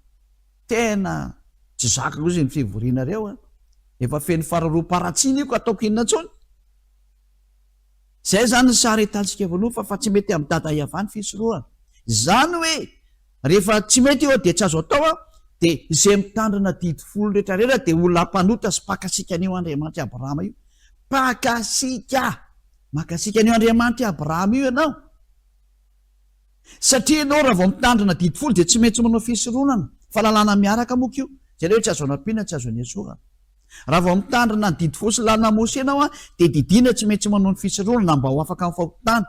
Tena tsy zakako izy ny fivorianareo a. Efa feno fararoam-paratsiana io ka ataoko inona intsony? Zay zany ny sary hitantsika voalohany fa fa tsy mety amin'i Dada Iavah ny fisorohana. Izany hoe rehefa tsy mety io dia tsy azo atao a, dia izay mitandrina didy folo rehetra rehetra dia olona mpanota sy mpakasika an'io Andriamanitr'i Abrahama io. Mpakasika! Mankasiaka an'io Andriamanitr'i Abrahama io ianao. Satria ianao raha vao mitandrina didy folo dia tsy maintsy manao fisoronana. Fa lalàna miaraka moa ko. Izay ilay hoe tsy azo anampiana, tsy azo anesorana. Raha vao mitandrina ny didy folo sy lalàna Mosè ianao dia didiana tsy maintsy manao ny fisoronana mba ho afaka amin'ny fahotana.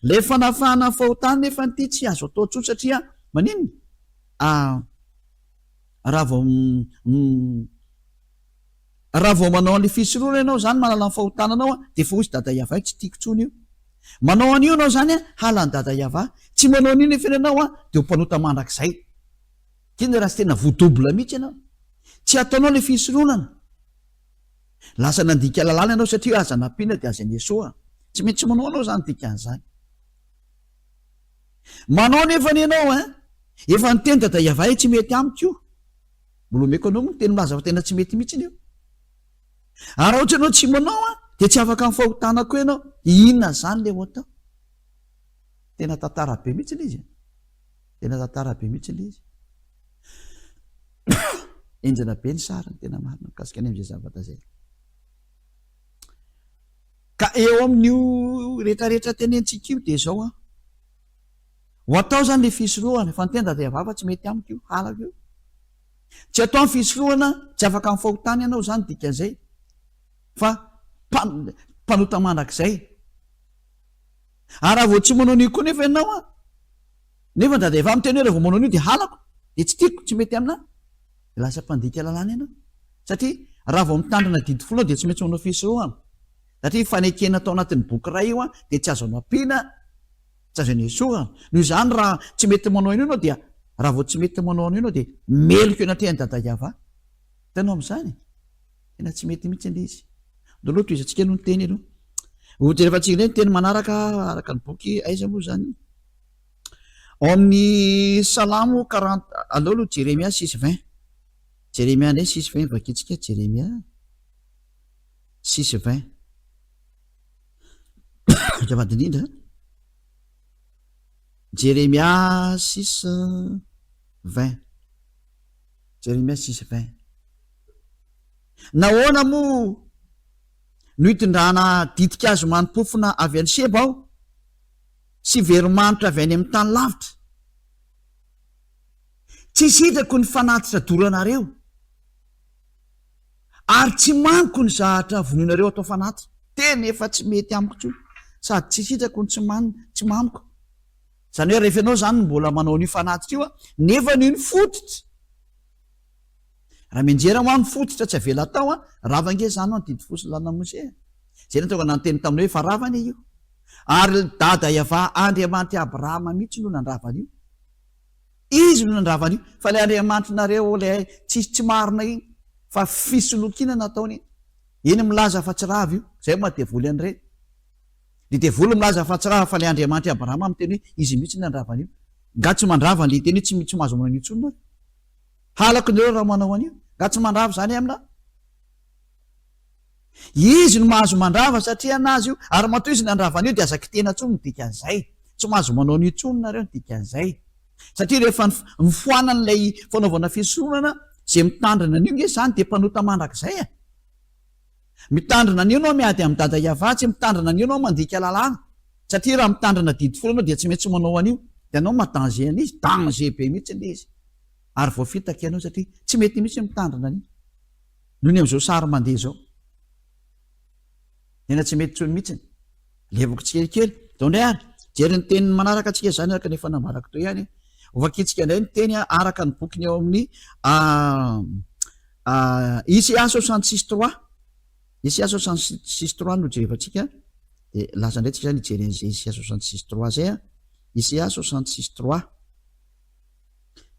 Ilay fanafahana ny fahotana nefa ity tsy azo atao intsony satria maninona? Raha vao Raha vao manao an'ilay fisoronana ianao izany manala ny fahotana anao dia efa hoy izy Dada Yavah tsy tiako intsony io. Manao an'io ianao izany halan'i Dada Yavah. Tsy manao an'io nefa ianao dia ho mpanota mandrakizay. Tena raha tsy tena voa double mihitsy ianao. Tsy ataonao ilay fisoronana. Lasa nandika lalàna ianao satria aza nampiana dia aza nesohana. Tsy maintsy manao anao izany dikan'izany. Manao nefa ianao an, efa niteny Dada Yavah hoe tsy mety amiko io. Mbola omeko anao moa ny teny milaza fa tena tsy mety mihitsy io. Ary raha ohatra ianao tsy manao an, dia tsy afaka amin'ny fahotana koa ianao. Inona izany ilay ho atao? Tena tantara be mihitsy ilay izy. Tena tantara be mihitsy ilay izy. Enjana be ny sary ny tena marina mikasika ny amin'izay zavatra izay. Ka eo amin'io rehetrarehetra tenentsika io dia izao an. Ho atao izany ilay fisorohana, fa ny tenda dia vava tsy mety amiko io, halako io. Tsy atao ny fisorohana, tsy afaka amin'ny fahotana ianao izany dikan'izay fa mpanota mandrakizay. Ary raha vao tsy manao an'io koa nefa ianao an, nefa ny dadaivahy miteny hoe raha vao manao an'io dia halako, dia tsy tiako, tsy mety aminà, dia lasa mpandika lalàna ianao. Satria raha vao mitandrina didy folo ianao dia tsy maintsy manao fisorohana. Satria fanekena tao anatin'ny boky iray io an, dia tsy azo anampiana. Tsy azo anesorana. Noho izany raha tsy mety manao an'io ianao dia raha vao tsy mety manao an'io ianao dia meloka eo anatrehan'i Dada Yavah. Hitanao amin'izany? Tena tsy mety mihitsy ilay izy. Ndao aloha tohizantsika aloha ny teny aloha. Ho jerevantsika indray ny teny manaraka araka ny boky aiza moa izany? Ao amin'ny Salamo 40 aleo aloha Jeremia 6:20. Jeremia indray 6:20 vakintsika Jeremia 6:20. Azafady indrindra. Jeremia 6 20. Jeremia 6 20. Nahoana moa no hitondrana ditin-kazo mani-pofona avy any Sheba aho sy veromanitra avy any amin'ny tany lavitra? Tsy sitrako ny fanatitra doranareo. Ary tsy maniko ny zahatra vonoinareo atao fanatitra. Tena efa tsy mety amiko intsony. Sady tsy sitrako no tsy man, tsy mamiko. Izany hoe rehefa ianao izany no mbola manao an'io fanatitra io an, nefa io ny fototra. Raha mianjera hoa ny fototra tsy avela atao an, rava ange izany hoa ny didy fo sy lalàna Mosè a. Izay no tonga nanteny taminao hoe efa rava anie io. Ary dada Yavah Andriamanitr'i Abrahama mihitsy no nandrava an'io. Izy no nandrava an'io fa ilay Andriamanitrinareo ilay tsisy tsy marina iny fa fisolokiana nataony iny. Iny milaza fa tsy rava io. Izay maha devoly an'ireny. Ny devoly milaza fa tsy rava fa ilay Andriamanitr'i Abrahama miteny hoe izy mihitsy no nandrava an'io. Nga tsy mandrava an'ilay teny hoe tsy tsy mahazo manao an'io intsony nareo? Halako nareo raha manao an'io. Nga tsy mandrava izany amina? Izy no mahazo mandrava satria anazy io, ary matoa izy nandrava an'io dia aza kitihina intsony ny dikan'izay. Tsy mahazo manao an'io intsony nareo ny dikan'izay. Satria rehefa nifoanana ilay fanaovana fisoronana, izay mitandrina an'io nge izany dia mpanota mandrakizay e. Mitandrina an'io ianao miady amin'i Dada Yavah, tsy mitandrina an'io ianao mandika lalàna. Satria raha mitandrina didy folo ianao dia tsy maintsy manao an'io. Dia ianao maha danger an'izy, danger be mihitsy ilay izy. Ary voafitaka ianao satria tsy mety mihitsy ny mitandrina an'io. Noho ny amin'izao sary mandeha izao. Tena tsy mety intsony mihitsy. Levoko tsikelikely. Izao indray ary, jery ny teniny manaraka antsika izany araka ny efa nambarako teo ihany. Hovakintsika indray ny teny araka ny bokiny ao amin'ny ICA 66 3. ICA 66 3 no jerevantsika. Dia lasa indray tsika izany hijery an'izay ICA 66 3 izay. ICA 66 3.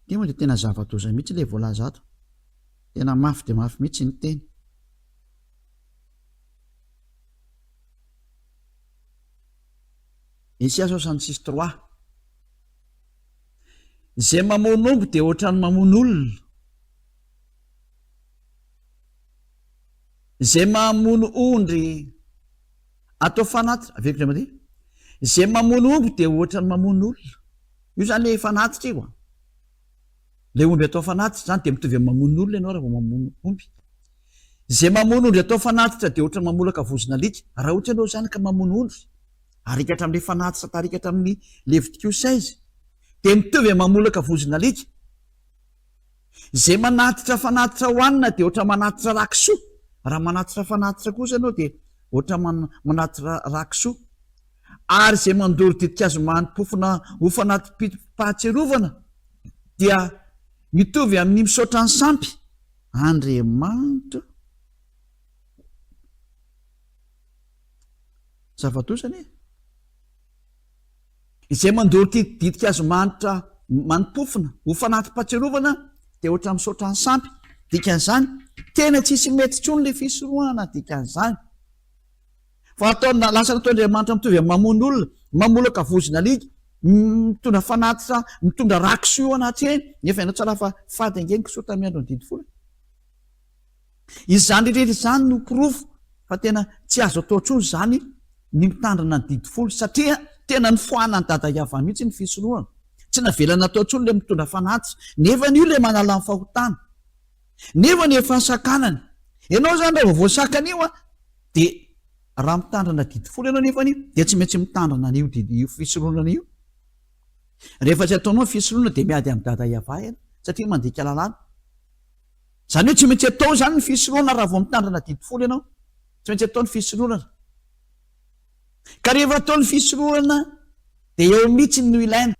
Ity moa dia tena zava-doza mihitsy ilay voalaza ato. Tena mafy dia mafy mihitsy ny teny. Esia 66 trois. Izay mamono omby dia ohatran'ny mamono olona. Izay mamono ondry atao fanatitra, averiko indray mandeha. Izay mamono omby dia ohatran'ny mamono olona. Io izany ilay fanatitra io an. Ilay omby atao fanatitra izany dia mitovy amin'ny mamono olona ianao raha vao mamono omby. Izay mamono ondry atao fanatitra dia ohatran'ny mamolaka vozon'alika. Raha ohatra ianao izany ka mamono ondry, arika hatramin'ilay fanatitra tarika hatramin'ny Levitikosy 16, dia mitovy amin'ny mamolaka vozon'alika. Izay manatitra fanatitra hohanina dia ohatran'ny manatitra ra kisoa. Raha manatitra fanatitra kosa ianao dia ohatran'ny manatitra ra kisoa. Ary izay mandoro ditin-kazo mani-pofona ho fanati-pahatsiarovana dia mitovy amin'ny misaotra ny sampy. Andriamanitra. Zava-doza anie. Izay mandoro ditin-kazo manitra mani-pofona ho fanati-pahatsiarovana dia ohatran'ny misaotra ny sampy. Dikan'izany, tena tsisy mety intsony ilay fisorohana dikan'izany. Fa atao lasa nataon'Andriamanitra mitovy amin'ny mamono olona, mamolaka vozon'alika, mitondra fanatitra, mitondra rà kisoa eo anaty eny, nefa ianao tsara fa fady ange ny kisoa tamin'ny andron'ny didy folo. Izany rehetra izany no porofo fa tena tsy azo atao intsony izany ny mitandrina ny didy folo satria tena nifoanan'i Dada Yavah mihitsy ny fisorohana. Tsy navela natao intsony ilay mitondra fanatitra, nefa io ilay manala ny fahotana. Nefa ny efa nisakanany. Ianao izany raha vao voasakana io an, dia raha mitandrina didy folo ianao nefany dia tsy maintsy mitandrina an'io didy io fisoronana io. Rehefa tsy ataonao ny fisoronana dia miady amin'i Dada Yavah ianao satria mandika lalàna. Izany hoe tsy maintsy atao izany ny fisoronana raha vao mitandrina didy folo ianao. Tsy maintsy atao ny fisoronana. Ka rehefa atao ny fisoronana dia eo mihitsy no ilaina.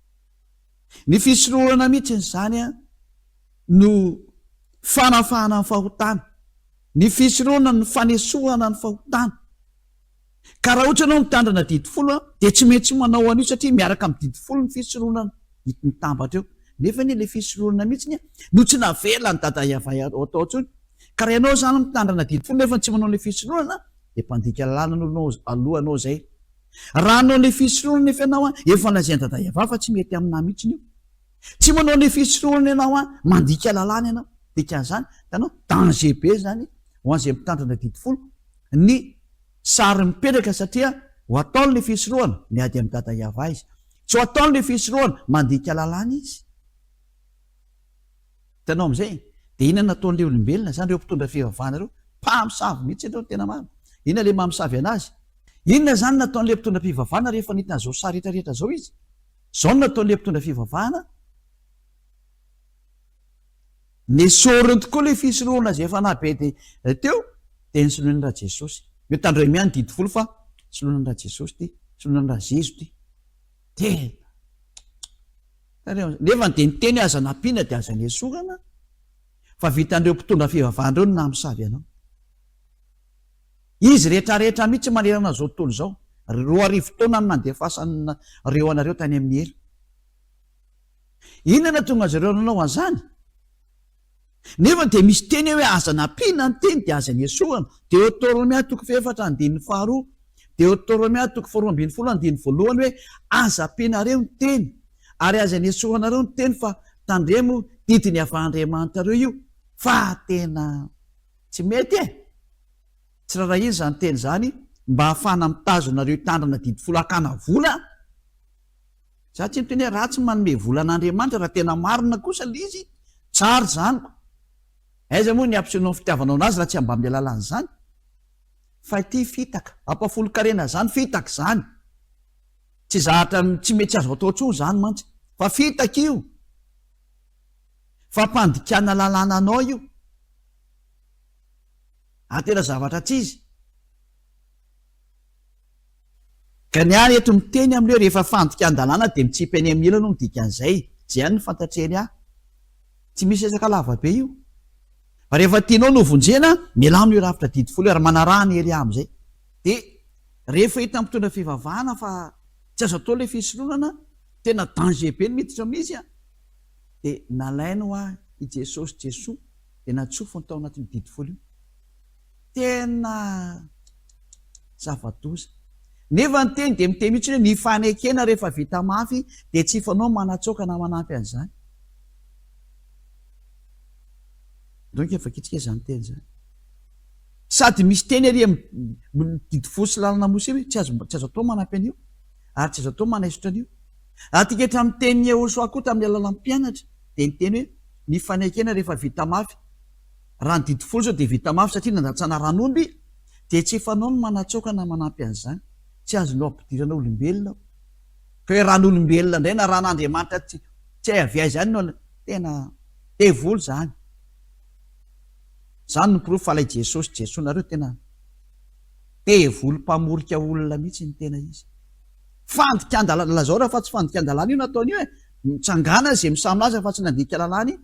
Ny fisoronana mihitsy izany no fanafahana ny fahotana. Ny fisoronana no fanesorana ny fahotana. Ka raha ohatra ianao mitandrina didy folo dia tsy maintsy manao an'io satria miaraka amin'ny didy folo ny fisoronana mitambatra eo. Nefa anie ilay fisoronana mihitsy no tsy navelan'i Dada Yavai ho atao intsony. Ka raha ianao izany mitandrina didy folo nefa tsy manao ilay fisoronana dia mpandika lalàna no aloha ianao izay. Raha hanao ilay fisoronana nefa ianao efa nolazain'i Dada Yavai fa tsy mety aminà mihitsy io. Tsy manao ilay fisoronana ianao mandika lalàna ianao. Dikan'izany, hitanao, danger be izany ho an'izay mitandrina didy folo ny sary mipetraka satria ho ataony ilay fisorohana, miady amin'i Dada Yavah izy. Tsy ho ataony ilay fisorohana, mandika lalàna izy. Hitanao amin'izay? Dia inona no nataon'ilay olombelona izany, ireo mpitondra fivavahana ireo? Mpamosavy mihitsy ireo, tena marina. Inona ilay mamosavy an'azy? Inona izany nataon'ilay mpitondra fivavahana rehefa nahita an'izao sary rehetra rehetra izao izy? Izao no nataon'ilay mpitondra fivavahana, Nesoriny tokoa ilay fisorohana izay efa nahabe dia teo, dia nosoloiny Rajesosy. Mety tandremo ihany didy folo fa soloina an'i Rajesosy ity, soloina an'i Razezo ity. Tena. Tandremo. Nefa dia niteny aza nampiana dia aza nesorana, fa vitan'ireo mpitondra fivavahana ireo ny nahamosavy anao. Izy rehetra rehetra mihitsy manerana izao tontolo izao. 2000 taona no nandefasan'ireo anareo tany amin'ny helo. Inona no nahatonga azy ireo nanao an'izany? Nefa dia misy teny hoe aza nampiana ny teny dia aza nesorana. Deotoromia toko fahefatra andininy faharoa. Deotoromia toko faharoa ambin'ny folo andininy voalohany hoe aza ampianareo ny teny ary aza nesoranareo ny teny fa tandremo didiny avy Andriamanitrareo io fa tena tsy mety e! Tsy rarahina izany teny izany mba hahafahana mitazona ireo hitandrina didy folo hakana vola. Za tsy miteny hoe ratsy ny manome vola an'Andriamanitra raha tena marina kosa le izy, tsara izany ko. Aiza moa ny hampisehoanao ny fitiavanao anazy raha tsy mba amin'ny alalan'izany? Fa ity fitaka, ampahafolon-karena izany fitaka izany. Tsy zahatra tsy mety tsy azo atao intsony izany mantsy fa fitaka io. Fampandikana lalàna anao io. Ary tena zavatra tsy izy. Ka ny ahy eto miteny aminy hoe rehefa fandikan-dalàna dia mitsipy any amin'ny ilany hono dikan'izay. Izay ihany no fantatr'Eny ahy. Tsy misy resaka lava be io. Fa rehefa tianao no vonjena, mialà amin'io rafitra didy folo io ary manaraha an'i Elia amin'izay. Dia rehefa hitan'ny mpitondra fivavahana fa tsy azo atao ilay fisoronana, tena danger be ny miditra amin'izy an! Dia nalainy hoa i Jesosy Jesoa dia natsofony tao anatin'io didy folo io. Tena zava-doza. Nefa ny teny dia miteny mihitsy hoe ny fanekena rehefa vita mafy dia tsy fanao manatsoaka na manampy an'izany. Donc vakitsika izany teny izany. Sady misy teny ary amin'ny didy fo sy lalana Mosesy hoe tsy azo tsy azo atao manampy an'io ary tsy azo atao manaisotra an'io. Ary tika hatramin'ny tenin'i Yehosua koa tamin'ny alalan'ny mpianatra dia niteny hoe ny fanekena rehefa vita mafy Raha ny didy folo izao dia vita mafy satria nandatsana ran'omby dia tsy fanao ny manatsoaka na manampy an'izany. Tsy azonao ampidirana olombelona ao. Fa hoe ran'olombelona indray na ran'Andriamanitra tsy tsy hay avy aiza any no tena devoly izany. Izany no porofo fa ilay Jesosy Jesoa nareo tena devoly mpamorika olona mihitsy ny tena izy. Fandikan-dalàna, lazao raha fa tsy fandikan-dalàna io nataony io e. Mitsangàna izay misahy milaza fa tsy nandika lalàna io.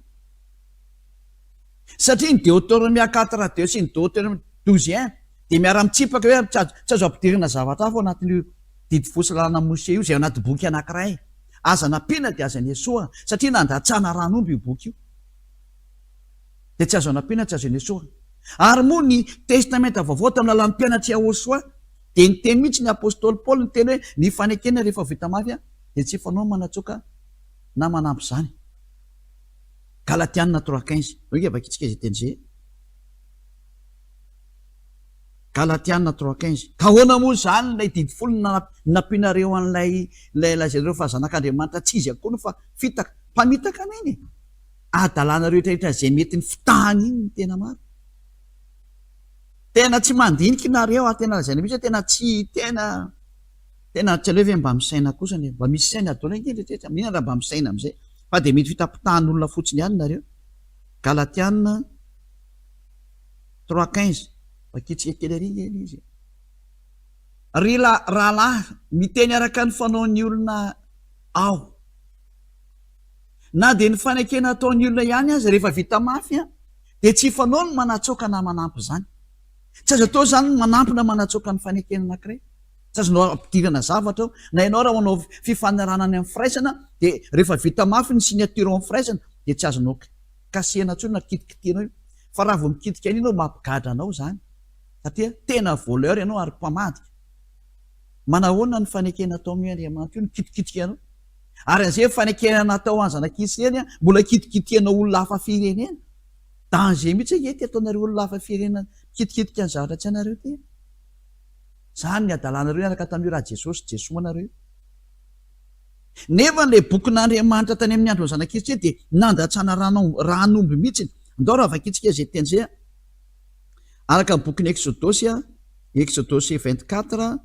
Satria ny Deoteronomia quatre deux sy ny Deoteronomia 12 un dia miara-mitsipaka hoe tsy azo tsy azo ampidirina zavatra hafa ao anatin'io didy folo sy lalàna Mosè io izay ao anaty boky anankiray. Aza nampiana dia aza nesorina satria nandatsana ran'omby io boky io. Dia tsy azo anampiana tsy azo nesorina. Ary moa ny Testamenta Vaovao tamin'ny alalan'ny mpianatr'i Yahoshuah dia niteny mihitsy ny Apostoly Paoly niteny hoe ny fanekena rehefa vita mafy dia tsy fanao manatsoaka na manampy izany. Galatiana trois 15. Hoy nge vakintsika izay teny izay e. Galatiana trois 15. Ka ahoana moa izany ilay didy folo nampianareo an'ilay ilay lazainareo fa zanak'Andriamanitra tsy izy akory fa fitaka. Mpamitaka anie iny e. Adalanareo rehetra rehetra izay mety ny fitahany iny ny tena marina. Tena tsy mandinika nareo ary tena lazaina mihitsy hoe tena tsy tena tena tsy aleo ve mba misaina kosa e. Mba misy saina daholo ange ny rehetra rehetra. Mino raha mba misaina amin'izay. Fa dia mety fitapitahan'olona fotsiny ihany nareo. Galatiana. 3,15. Vakitsika kely ary iny izy. Ry rahalahy, miteny araka ny fanaon'ny olona aho. Na dia ny fanekena ataon'ny olona ihany aza rehefa vita mafy dia tsy fanao ny manatsoaka na manampy izany. Tsy azo atao izany ny manampy na manatsoaka ny fanekena anankiray. Tsy azonao ampidirana zavatra ao. Na ianao raha manao fifanarahana any amin'ny firaisana dia rehefa vita mafy ny signature ao amin'ny firaisana dia tsy azonao kasihana intsony na kitikitihana io. Fa raha vao mikitika an'iny ianao mampigadra anao izany. Satria tena voleur ianao ary mpamadika. Manahoana ny fanekena atao amin'io Andriamanitra io no kitikitika anao? Ary an'izay fanekena natao an'ny zanak'Israely mbola kitikitihanao olona hafa firenena. Danger mihitsy ange ity ataonareo olona hafa firenena mikitikitika ny zavatra tsy anareo ity. Zany ny adalanareo niaraka tamin'io raha Jesosy Jesoa anareo io. Nefa ilay bokin'Andriamanitra tany amin'ny andron'ny zanak'Israely dia nandatsana ran'omby mihitsy. Andao raha vakintsika izay teny izay. Araka ny bokin'ny Eksodosy, Eksodosy 24,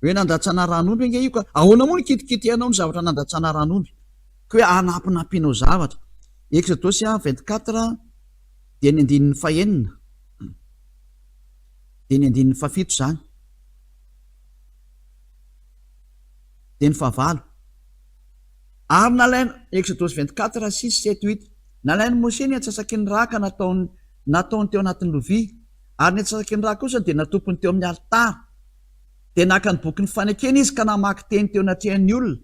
hoe nandatsana ran'omby ange io ka. Ahoana moa no kitikitihanao ny zavatra nandatsana ran'omby? Ka hoe anampinampinao zavatra. Eksodosy 24 dia ny andininy fahenina. Dia ny andininy fahafito izany. Dia ny fahavalo. Ary nalaina, Eksodosy 24, 6, 7, 8, Nalain'i Mosè ny antsasaky ny rà ka nataony nataony teo anatin'ny lovia, ary ny antsasaky ny rà kosa dia natopiny teo amin'ny alitara. Dia naka ny bokin'ny fanekena izy ka namaky teny teo anatrehan'ny olona.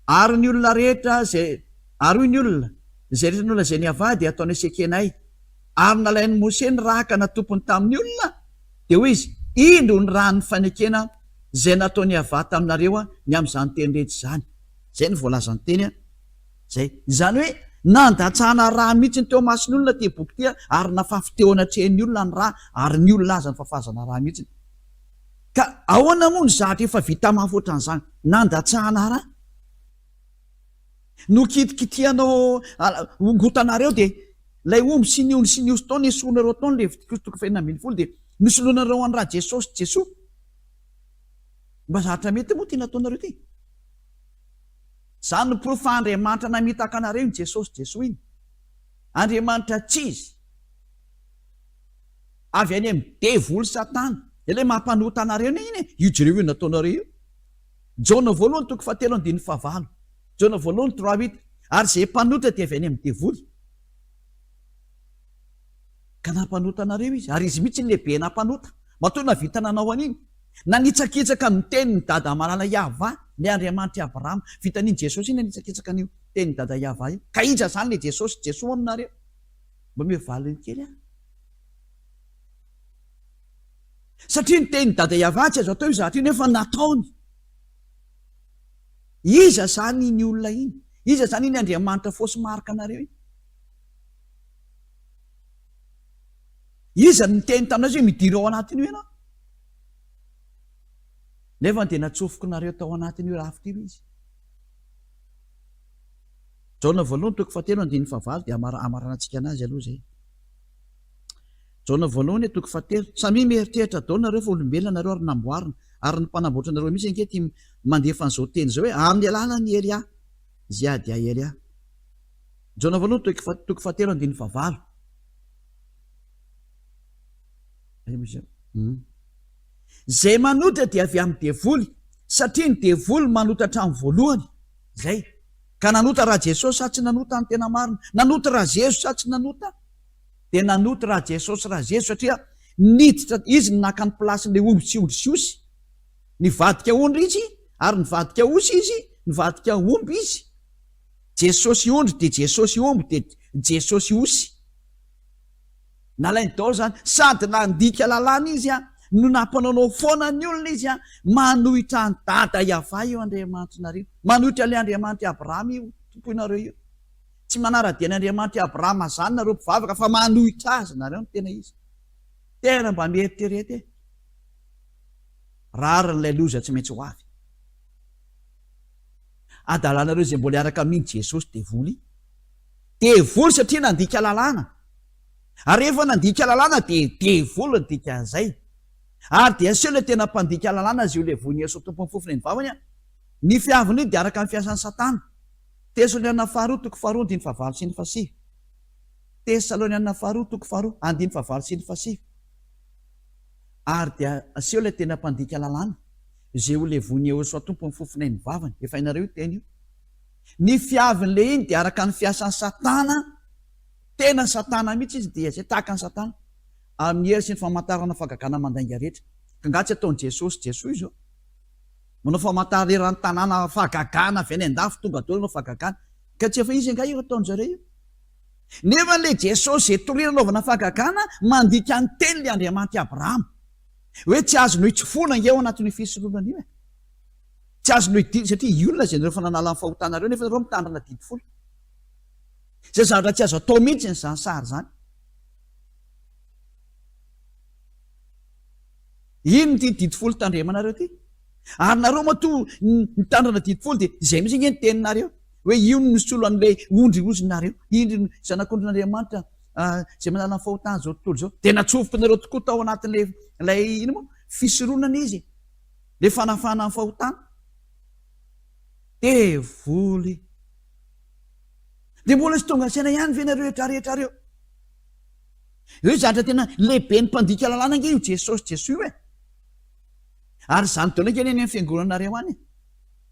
Ary ny olona rehetra izay, ary hoy ny olona, Izay rehetra nolazain'i Yavah dia ataonay sy ekenay. Ary nalain'i Mosè ny rà ka natopiny tamin'ny olona, dia hoy izy, Indro ny ràn'ny fanekena izay nataon'i Yavah taminareo ny amin'izany teny rehetra izany. Izay no voalazan'ny teny. Izay. Izany hoe nandatsahana rà mihitsy ny teo imason'ny olona ity boky ity ary nafafy teo anatrehan'ny olona ny rà ary ny olona aza nifafazana rà mihitsy. Ka ahoana moa ny zavatra efa vita mafy ohatran'izany? Nandatsahana rà? Nokitikitihanao ongotanareo dia ilay omby sy ny ondry sy ny osy tao nesorinareo tao ny Levitikosy toko fahenina ambinifolo dia nosoloinareo an'i Rajesosy Jesoa. Mba zavatra mety moa ity nataonareo ity? Izany no porofo fa Andriamanitra namitaka anareo iny Jesosy Jesoa iny. Andriamanitra tsy izy. Avy any amin'ny devoly satana. Ilay mampanota anareo anie iny e. Io jereo io nataonareo io. Jaona voalohany toko fahatelo andininy fahavalo. Jaona voalohany trois huit. Ary izay mpanota dia avy any amin'ny devoly. Ka nampanota anareo izy. Ary izy mihitsy ny lehibe nampanota. Matoa nahavita nanao an'iny. Nanitsakitsaka ny tenin'i Dada Malala Yavah, ilay Andriamanitr'i Abrahama. Vitan'iny Jesosy iny nanitsakitsaka an'io tenin'i Dada Yavah io. Ka iza izany ilay Jesosy, Jesoa aminareo? Mba omeo valiny kely aho. Satria ny tenin'i Dada Yavah tsy azo atao io zavatra io nefa nataony. Iza izany iny olona iny? Iza izany iny Andriamanitra fausse marque anareo iny? Iza no niteny taminao hoe midira ao anatin'io ianao? Nefa dia natsofokinareo tao anatin'io rafitra io izy. Jaona voalohany toko fahatelo andininy fahavalo dia amaranantsika anazy aloha izay. Jaona voalohany toko fahatelo. Samia mieritreritra daholo nareo fa olombelona nareo ary namboarina ary ny mpanamboatra anareo mihitsy ange ity mandefa an'izao teny izao hoe amin'ny alalan'i Elia. Ziadia Elia. Jaona voalohany toko fahatelo andininy fahavalo. Izay manota dia avy amin'ny devoly, satria ny devoly manota hatramin'ny voalohany. Izay. Ka nanota raha Jesosy sa tsy nanota ny tena marina? Nanota raha Zezo sa tsy nanota? Dia nanota raha Jesosy raha Zezo satria niditra izy no naka ny place-n'ilay omby sy ondry sy osy. Nivadika ondry izy ary nivadika osy izy, nivadika omby izy. Jesosy ondry dia Jesosy omby dia Jesosy osy. Nalainy daholo izany. Sady nandika lalàna izy no nampanaonao foana ny olona izy manohitra an'i Dada Yavah io Andriamanitrinareo. Manohitra ilay Andriamanitr'i Abrahama io tompoinareo io. Tsy manara-dia ny Andriamanitr'i Abrahama izany nareo mpivavaka fa manohitra azy nareo no tena izy. Tena mba mieritrereta e. Rariny ilay loza tsy maintsy ho avy. Adalanareo izay mbola hiaraka amin'iny Jesosy devoly. Devoly satria nandika lalàna. Ary rehefa nandika lalàna dia devoly ny dikan'izay. Ary dia aseho ilay tena mpandika lalàna izay holevohin'i Iesoa Tompon'ny fofona eny vavany an. Ny fiaviny io dia araka ny fiasan'i Satana. Tesaloniana faharoa toko faharoa andininy fahavalo sy ny fahasivy. Tesaloniana faharoa toko faharoa andininy fahavalo sy ny fahasivy. Ary dia aseho ilay tena mpandika lalàna, izay ho levon'i Yehosua Tompo ny fofonain'ny vavany. Efa hainareo io teny io. Ny fiavin'ilay iny dia araka ny fiasan'i Satana, tena Satana mihitsy izy dia izay, tahaka an'i Satana, amin'ny hery sy ny famantarana fahagagana mandainga rehetra. Ka angaha tsy ataon'i Jesosy Jesoa izao? Manao famantarana eran'ny tanàna fahagagana avy any an-dafy tonga daholo hanao fahagagana. Ka tsy efa izy angaha io ataon-jareo io? Nefa ilay Jesosy izay toriana anaovana fahagagana mandika ny tenin'ilay Andriamanitr'i Abrahama. Hoe tsy azonao itsofoana ange ao anatin'io fisoronana io e. Tsy azonao idirana satria io olona izay nareo efa nanala ny fahotanareo nefa nareo mitandrina didy folo. Izay zavatra tsy azo atao mihitsy izany sary izany. Inona ity didy folo tandremanareo ity? Ary nareo matoa mitandrina didy folo dia izay mihitsy ange ny teninareo. Hoe io no nisolo an'ilay ondry ozinareo, indry ny Zanak'ondrin'Andriamanitra izay manala ny fahotan'izao tontolo izao. Dia natsofokinareo tokoa tao anatin'ilay ilay inona moa? Fisoronana izy. Ilay fanafahana ny fahotana. Devoly. Dia mbola tsy tonga saina ihany ve nareo rehetra rehetra reo? Io zavatra tena lehiben'ny mpandika lalàna ange io Jesosy Jesoa io e. Ary izany daholo ange ny any amin'ny fiangonanareo any e.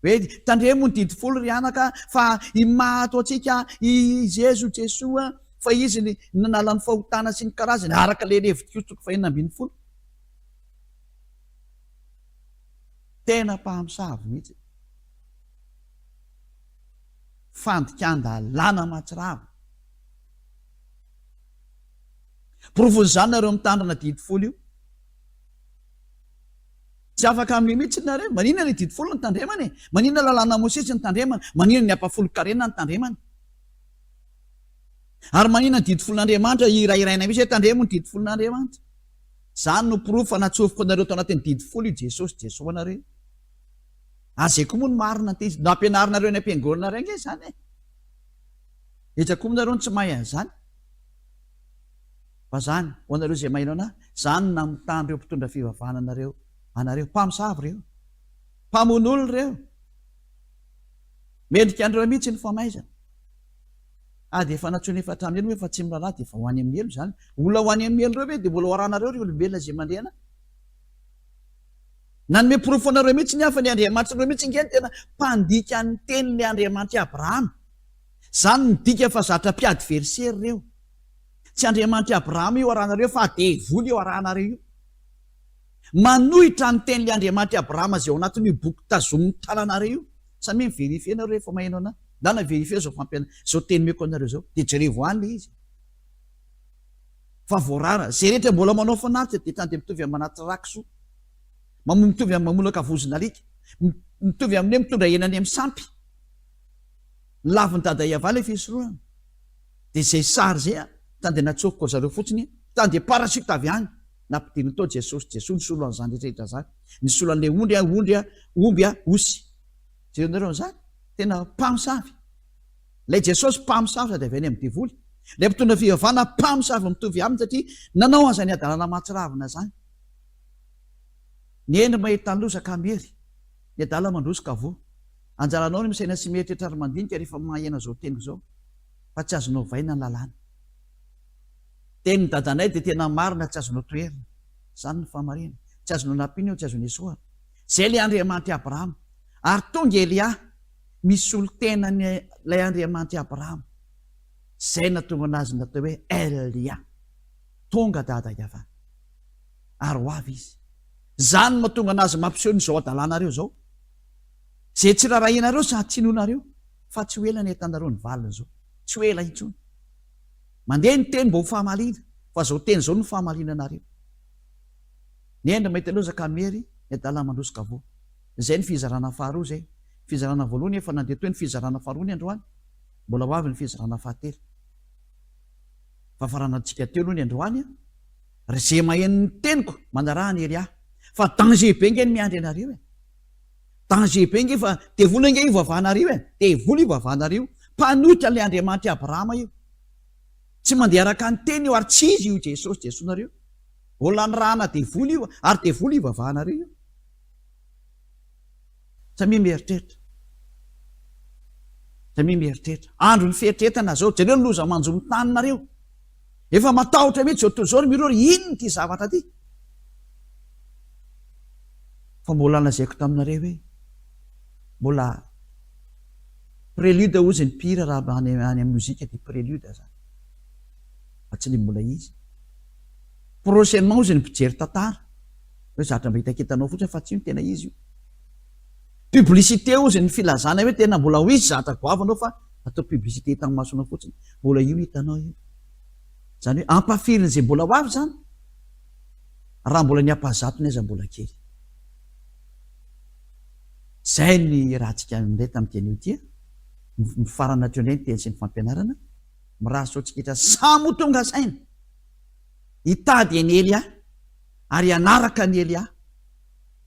Hoe tandremo ny didy folo ry anaka fa i maha ato antsika i Jeso Jesoa fa izy ny nanala ny fahotana sy ny karazany araka ilay Levitikosy toko fahenina 16. Tena mpamosavy mihitsy. Fandikan-dalàna mahatsiravina. Porofon'izany nareo mitandrina didy folo io. Tsy afaka amin'io mihitsy nareo. Maninona ny didy folo no tandremana e? Maninona lalàna Mosesy no tandremana? Maninona ny ampahafolon-karena no tandremana? Ary maninona ny didy folon'Andriamanitra hirahiraina mihitsy hoe tandremo ny didy folon'Andriamanitra? Izany no porofo fa natsofoko anareo tao anatin'ny didy folo io Jesosy, Jesoa anareo io. Ary izay koa moa no marina ny teny. Nampianarinareo any am-piangonanareo ange izany e. Iza koa moa nareo no tsy mahay an'izany? Fa zany, ho anareo izay maheno anah, zany no namitàn'ireo mpitondra fivavahana anareo, anareo. Mpamosavy ireo. Mpamono olona ireo. Mendrika an'ireo mihitsy ny famaizana. Ah, dia efa nantsoina efa hatramin'ny helo moa efa tsy miraharaha dia efa ho any amin'ny helo izany. Olona ho any amin'ny helo ireo ve dia mbola ho arahanareo ry olombelona izay mandre anah? Nanome porofo anareo mihitsy ny hafa, ny Andriamanitrareo mihitsy ange no tena mpandika ny tenin'ilay Andriamanitr'i Abrahama. Izany midika fa zatra mpiadversaire ireo. Tsy Andriamanitr'i Abrahama io arahanareo fa devoly io arahanareo io. Manohitra ny tenin'ilay Andriamanitr'i Abrahama izay ao anatin'io boky tazomin'ny tananareo io. Samia mi-verifier nareo rehefa maheno anah. Ndana verifier izao fampiana izao teny omeko anareo izao. Dia jerevo any ilay izy. Fa voarara. Izay rehetra mbola manao fanatitra dia tany dia mitovy amin'ny manaty ra-kisoa. Mamono mitovy amin'ny mamolaka vozon'alika. Mitovy amin'ny hoe mitondra hena any amin'ny sampy. Lavin'i Dada Iavah ilay fisoronana. Dia izay sary izay an, tany dia natsofoko ry zareo fotsiny, tany dia parachute avy any, nampidiriny tao Jesosy, Jesoa nisolo an'izany rehetra rehetra izany, nisolo an'ilay ondry an, ondry an, omby an, osy. Jerenareo an'izany? Tena mpamosavy. Ilay Jesosy mpamosavy sady avy any amin'ny devoly. Ilay mpitondra fivavahana mpamosavy mitovy aminy satria nanao an'izany hadalana mahatsiravina izany. Ny hendry mahita ny loza ka miery, ny adala mandroso ka voa. Anjaranao ny misaina sy mieritreritra ary mandinika rehefa maheno izao teniko izao fa tsy azonao ovaina ny lalàna. Tenin'i dadanay dia tena marina tsy azonao toherina. Izany no fahamarinana. Tsy azonao nampiana io, tsy azonao esohana. Izay ilay Andriamanitr'i Abrahama. Ary tonga Elia, misolo tena an'ilay Andriamanitr'i Abrahama. Izay nahatonga anazy natao hoe Elia. Tonga dada Yavah. Ary ho avy izy. Izany no mahatonga anazy mampiseho ny izao adalanareo izao. Izay tsy rarahianareo sady tsy inoanareo fa tsy ho ela ny ahitanareo ny valiny izao. Tsy ho ela intsony. Mandeha ny teny mba ho fahamaliana fa izao teny izao no fahamaliana anareo. Ny hendry mahita loza ka miery, ny adala mandroso ka voa. Izay ny fizarana faharoa izay. Fizarana voalohany efa nandeha teo ny fizarana faharoa ny androany. Mbola ho avy ny fizarana fahatelo. Fa faranantsika teo aloha ny androany an. Ry ze maheno ny teniko manaraha an'i Elia. Fa danger be nge ny miandry anareo e. Danger be nge fa devoly ange io vavanareo e! Devoly io vavanareo io! Mpanohitra an'ilay Andriamanitr'i Abrahama io! Tsy mandeha araka ny teny io ary tsy izy io Jesosy Jesonareo! Mbola nirahana devoly io ary devoly io vavahanareo io! Samia mieritreritra! Samia mieritreritra! Andron'ny fieritreretana zao! Jereo ny loza manjo ny taninareo! Efa matahotra mihitsy izao tontolo izao ry miroro, inona ity zavatra ity? Fa mbola lazaiko taminareo hoe mbola prelude hozy ny mpihira raha any any amin'ny mozika dia prelude zany. Fa tsy le mbola izy. Prochainement hozy ny mpijery tantara hoe zatra mba hitakitanao fotsiny fa tsy io no tena izy io. Publicité hozy ny filazana hoe tena mbola ho hisy zatra goavana ao fa atao publicité hitan'ny masonao fotsiny. Mbola io hitanao io. Izany hoe ampafirin'izay mbola ho avy izany raha mbola ny ampahazatony aza mbola kely. Izay ny rahantsika indray tamin'ity anio ity. Mifarana hatreo indray ny teny sy ny fampianarana. Mirary soa antsika rehetra samy ho tonga saina hitady an'i Elia ary hanaraka an'i Elia.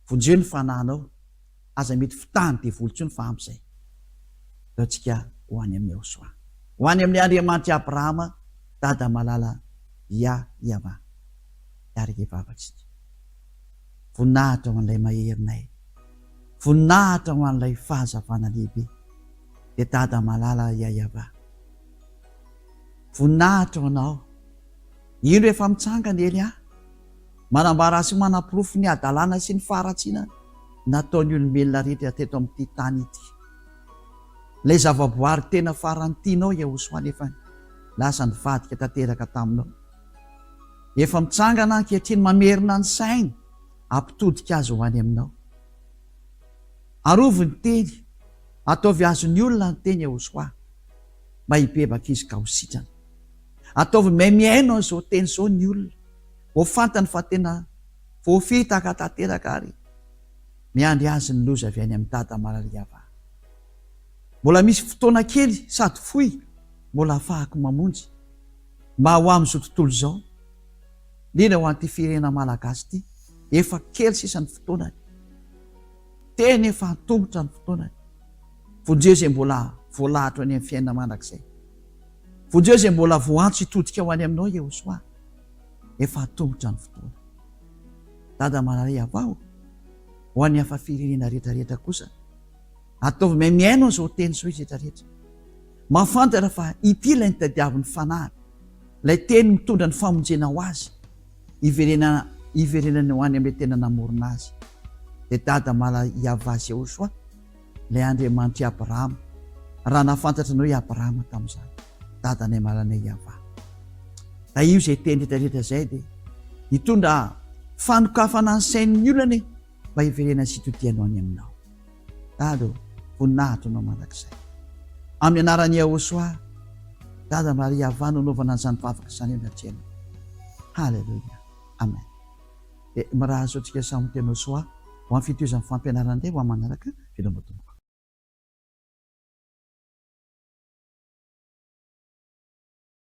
Vonjeo ny fanahinao, aza mety fitahan'ny devoly intsony fa ampy izay. Ndao tsika ho any amin'i Yahosoa. Ho any amin'ilay Andriamanitr'i Abrahama, Dada malala, Yah Yavah. Hiaraka hivavaka isika. Voninahitra ho an'ilay Maherinay. Voninahitra ho an'ilay Fahazavana lehibe. Dia Dada malala, Yah Yavah. Voninahitra ho anao. Indro efa mitsangana Elia. Manambara sy manaporofo ny hadalana sy ny faharatsiana nataon'ny olombelona rehetra teto amin'ity tany ity. Ilay zavaboary tena farany tianao Yehosua nefa lasa nivadika tanteraka taminao. Efa mitsangana ankehitriny mamerina ny sainy hampitodika azy ho any aminao. Arovy ny teny, ataovy azon'ny olona ny teny Yehosua mba hibebaka izy ka ho sitrana. Ataovy mihaino an'izao teny izao ny olona. Vao fantany fa tena voafitaka tanteraka ary miandry azy ny loza avy any amin'i Dada Malaliava. Mbola misy fotoana kely sady fohy mbola afahako mamonjy mba ho amin'izao tontolo izao, indrindra ho an'ity firenena malagasy ity, efa kely sisa ny fotoanany. Tena efa antomotra ny fotoanany. Vonjeo izay mbola voalahatra any amin'ny fiainana mandrakizay. Vonjeo izay mbola voantso hitodika ho any aminao Yehosoa. Efa atomotra ny fotoana. Dada Malala Avaho, ho an'ny hafa firenena rehetra rehetra kosa, ataovy miha mihaino an'izao teny izao izy rehetra rehetra. Mahafantatra fa ity ilay nitadiavin'ny fanahiny, ilay teny mitondra ny famonjena ho azy, hiverenana hiverenany ho any amin'ilay tena namorona azy. Dia Dada Malala Yavah Yehosoa. Ilay Andriamanitr'i Abrahama, raha nahafantatra anao i Abrahama tamin'izany, dadanay malanay Yavah. Tahio izay teny rehetra rehetra izay dia hitondra fanokafana ny sain'ny olona anie mba hiverenany sy hitodiany any aminao. Dada ô, voninahitra anao mandrakizay. Amin'ny anaran'i Yahosoa, Dada Maria Yavah no anaovana an'izany vavaka izany eo anatrehanao. Haleloia. Amen. Dia mirary soa antsika samy tena soa ho amin'ny fitohizan'ny fampianarana indray ho amin'ny manaraka. Veloma tompoko.